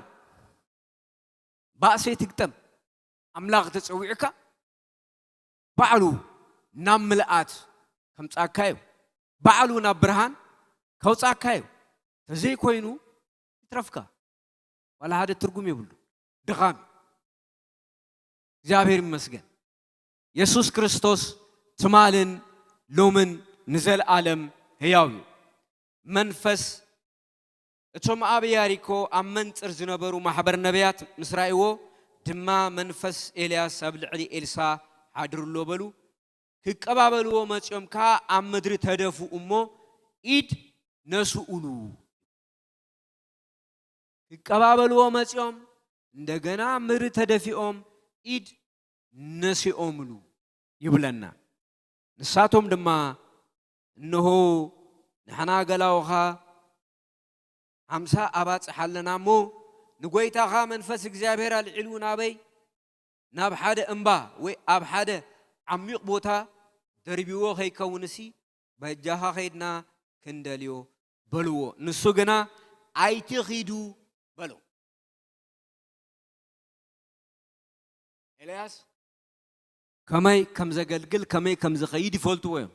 ባእሲ ኣይትግጠም። ኣምላኽ ተጸዊዕካ ባዕሉ ናብ ምልኣት ከምጻካ እዩ። ባዕሉ ናብ ብርሃን ከውጻካ እዩ። ተዘይኮይኑ ይትረፍካ። ዋላ ሓደ ትርጉም የብሉ። ድኻም። እግዚኣብሔር ይመስገን። የሱስ ክርስቶስ ትማልን ሎምን ንዘለኣለም ህያው እዩ። መንፈስ እቶም ኣብ ያሪኮ ኣብ መንጽር ዝነበሩ ማሕበር ነቢያት ምስ ረኣይዎ ድማ፣ መንፈስ ኤልያስ ኣብ ልዕሊ ኤልሳ ሓድሩ ኣሎ በሉ። ክቀባበልዎ መጺኦም ከኣ ኣብ ምድሪ ተደፍኡ እሞ ኢድ ነስኡሉ። ክቀባበልዎ መጺኦም እንደገና ኣብ ምድሪ ተደፊኦም ኢድ ነሲኦምሉ ይብለና። ንሳቶም ድማ፣ እንሆ ንሕና ገላውኻ ሓምሳ ኣባጽሕ ኣለና እሞ፣ ንጎይታኻ መንፈስ እግዚኣብሔር ኣልዒሉ ናበይ ናብ ሓደ እምባ ወይ ኣብ ሓደ ዓሚቕ ቦታ ደርቢዎ ከይከውንሲ፣ በጃኻ ከይድና ክንደልዮ በልዎ። ንሱ ግና ኣይትኺዱ በሎ። ኤልያስ ከመይ ከም ዘገልግል፣ ከመይ ከም ዝኸይድ ይፈልጥዎ እዮም።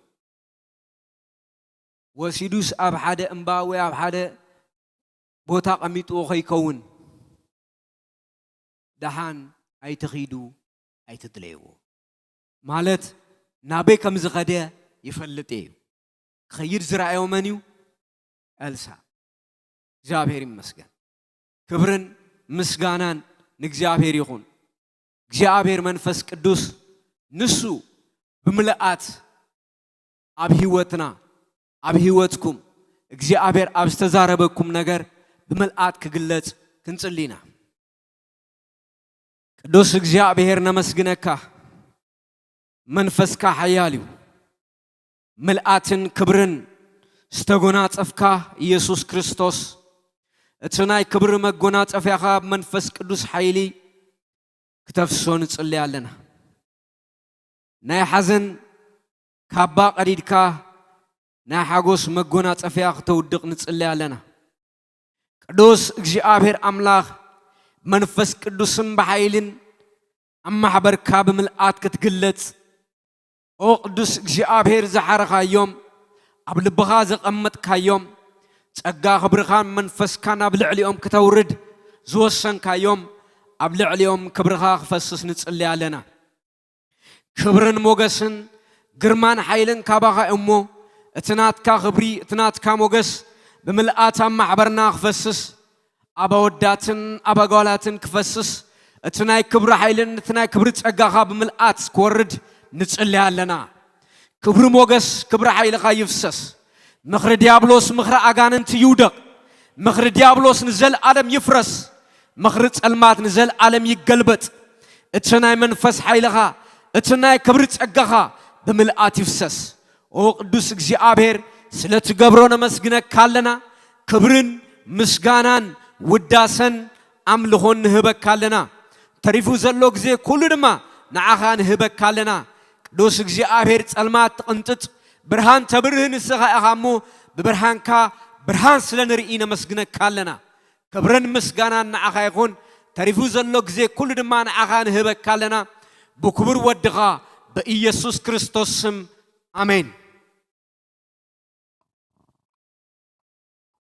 ወሲዱስ ኣብ ሓደ እምባ ወይ ኣብ ሓደ ቦታ ቀሚጥዎ ከይከውን፣ ደሓን ኣይትኺዱ ኣይትድለይዎ። ማለት ናበይ ከም ዝኸደ ይፈልጥ እዩ። ክኸይድ ዝረኣዮ መን እዩ? ኤልሳ። እግዚኣብሔር ይመስገን። ክብርን ምስጋናን ንእግዚኣብሔር ይኹን። እግዚኣብሔር መንፈስ ቅዱስ ንሱ ብምልኣት ኣብ ህይወትና፣ ኣብ ህይወትኩም እግዚኣብሔር ኣብ ዝተዛረበኩም ነገር ብምልኣት ክግለጽ ክንጽሊ ኢና። ቅዱስ እግዚኣብሔር ነመስግነካ። መንፈስካ ሓያል እዩ። ምልኣትን ክብርን ዝተጎናጸፍካ ኢየሱስ ክርስቶስ፣ እቲ ናይ ክብሪ መጎናጸፊያኻ ብመንፈስ ቅዱስ ሓይሊ ክተፍስሶ ንጽሊ ኣለና። ናይ ሓዘን ካባ ቀዲድካ ናይ ሓጎስ መጎናጸፊያ ክተውድቕ ንጽሊ ኣለና። ቅዱስ እግዚኣብሔር ኣምላኽ መንፈስ ቅዱስን ብሓይልን ኣብ ማሕበርካ ብምልኣት ክትግለጽ፣ ኦ ቅዱስ እግዚኣብሔር ዝሓረኻዮም፣ ኣብ ልብኻ ዘቐመጥካዮም፣ ጸጋ ክብርኻን መንፈስካን ኣብ ልዕሊኦም ክተውርድ ዝወሰንካዮም፣ ኣብ ልዕሊኦም ክብርኻ ክፈስስ ንጽሊ ኣለና። ክብርን ሞገስን ግርማን ሓይልን ካባኻ እሞ፣ እቲ ናትካ ክብሪ፣ እቲ ናትካ ሞገስ ብምልኣት ኣብ ማሕበርና ክፈስስ፣ ኣብ ኣወዳትን ኣብ ኣጓላትን ክፈስስ፣ እቲ ናይ ክብሪ ሓይልን እቲ ናይ ክብሪ ጸጋኻ ብምልኣት ክወርድ ንጽሊ ኣለና። ክብሪ ሞገስ፣ ክብሪ ሓይልኻ ይፍሰስ። ምኽሪ ዲያብሎስ፣ ምኽሪ ኣጋንንቲ ይውደቕ። ምኽሪ ዲያብሎስ ንዘለኣለም ይፍረስ። ምኽሪ ጸልማት ንዘለኣለም ይገልበጥ። እቲ ናይ መንፈስ ሓይልኻ፣ እቲ ናይ ክብሪ ጸጋኻ ብምልኣት ይፍሰስ። ኦ ቅዱስ እግዚኣብሔር፣ ስለ ትገብሮ ነመስግነካ ኣለና። ክብርን ምስጋናን ውዳሰን ኣምልኾን ንህበካ ኣለና። ተሪፉ ዘሎ ግዜ ኩሉ ድማ ንዓኻ ንህበካ ኣለና። ቅዱስ እግዚኣብሔር፣ ጸልማት ትቕንጥጥ፣ ብርሃን ተብርህ ንስኻ ኢኻ እሞ፣ ብብርሃንካ ብርሃን ስለ ንርኢ ነመስግነካ ኣለና። ክብርን ምስጋናን ንዓኻ ይኹን። ተሪፉ ዘሎ ግዜ ኩሉ ድማ ንዓኻ ንህበካ ኣለና። ብክቡር ወድኻ ብኢየሱስ ክርስቶስ ስም፣ ኣሜን።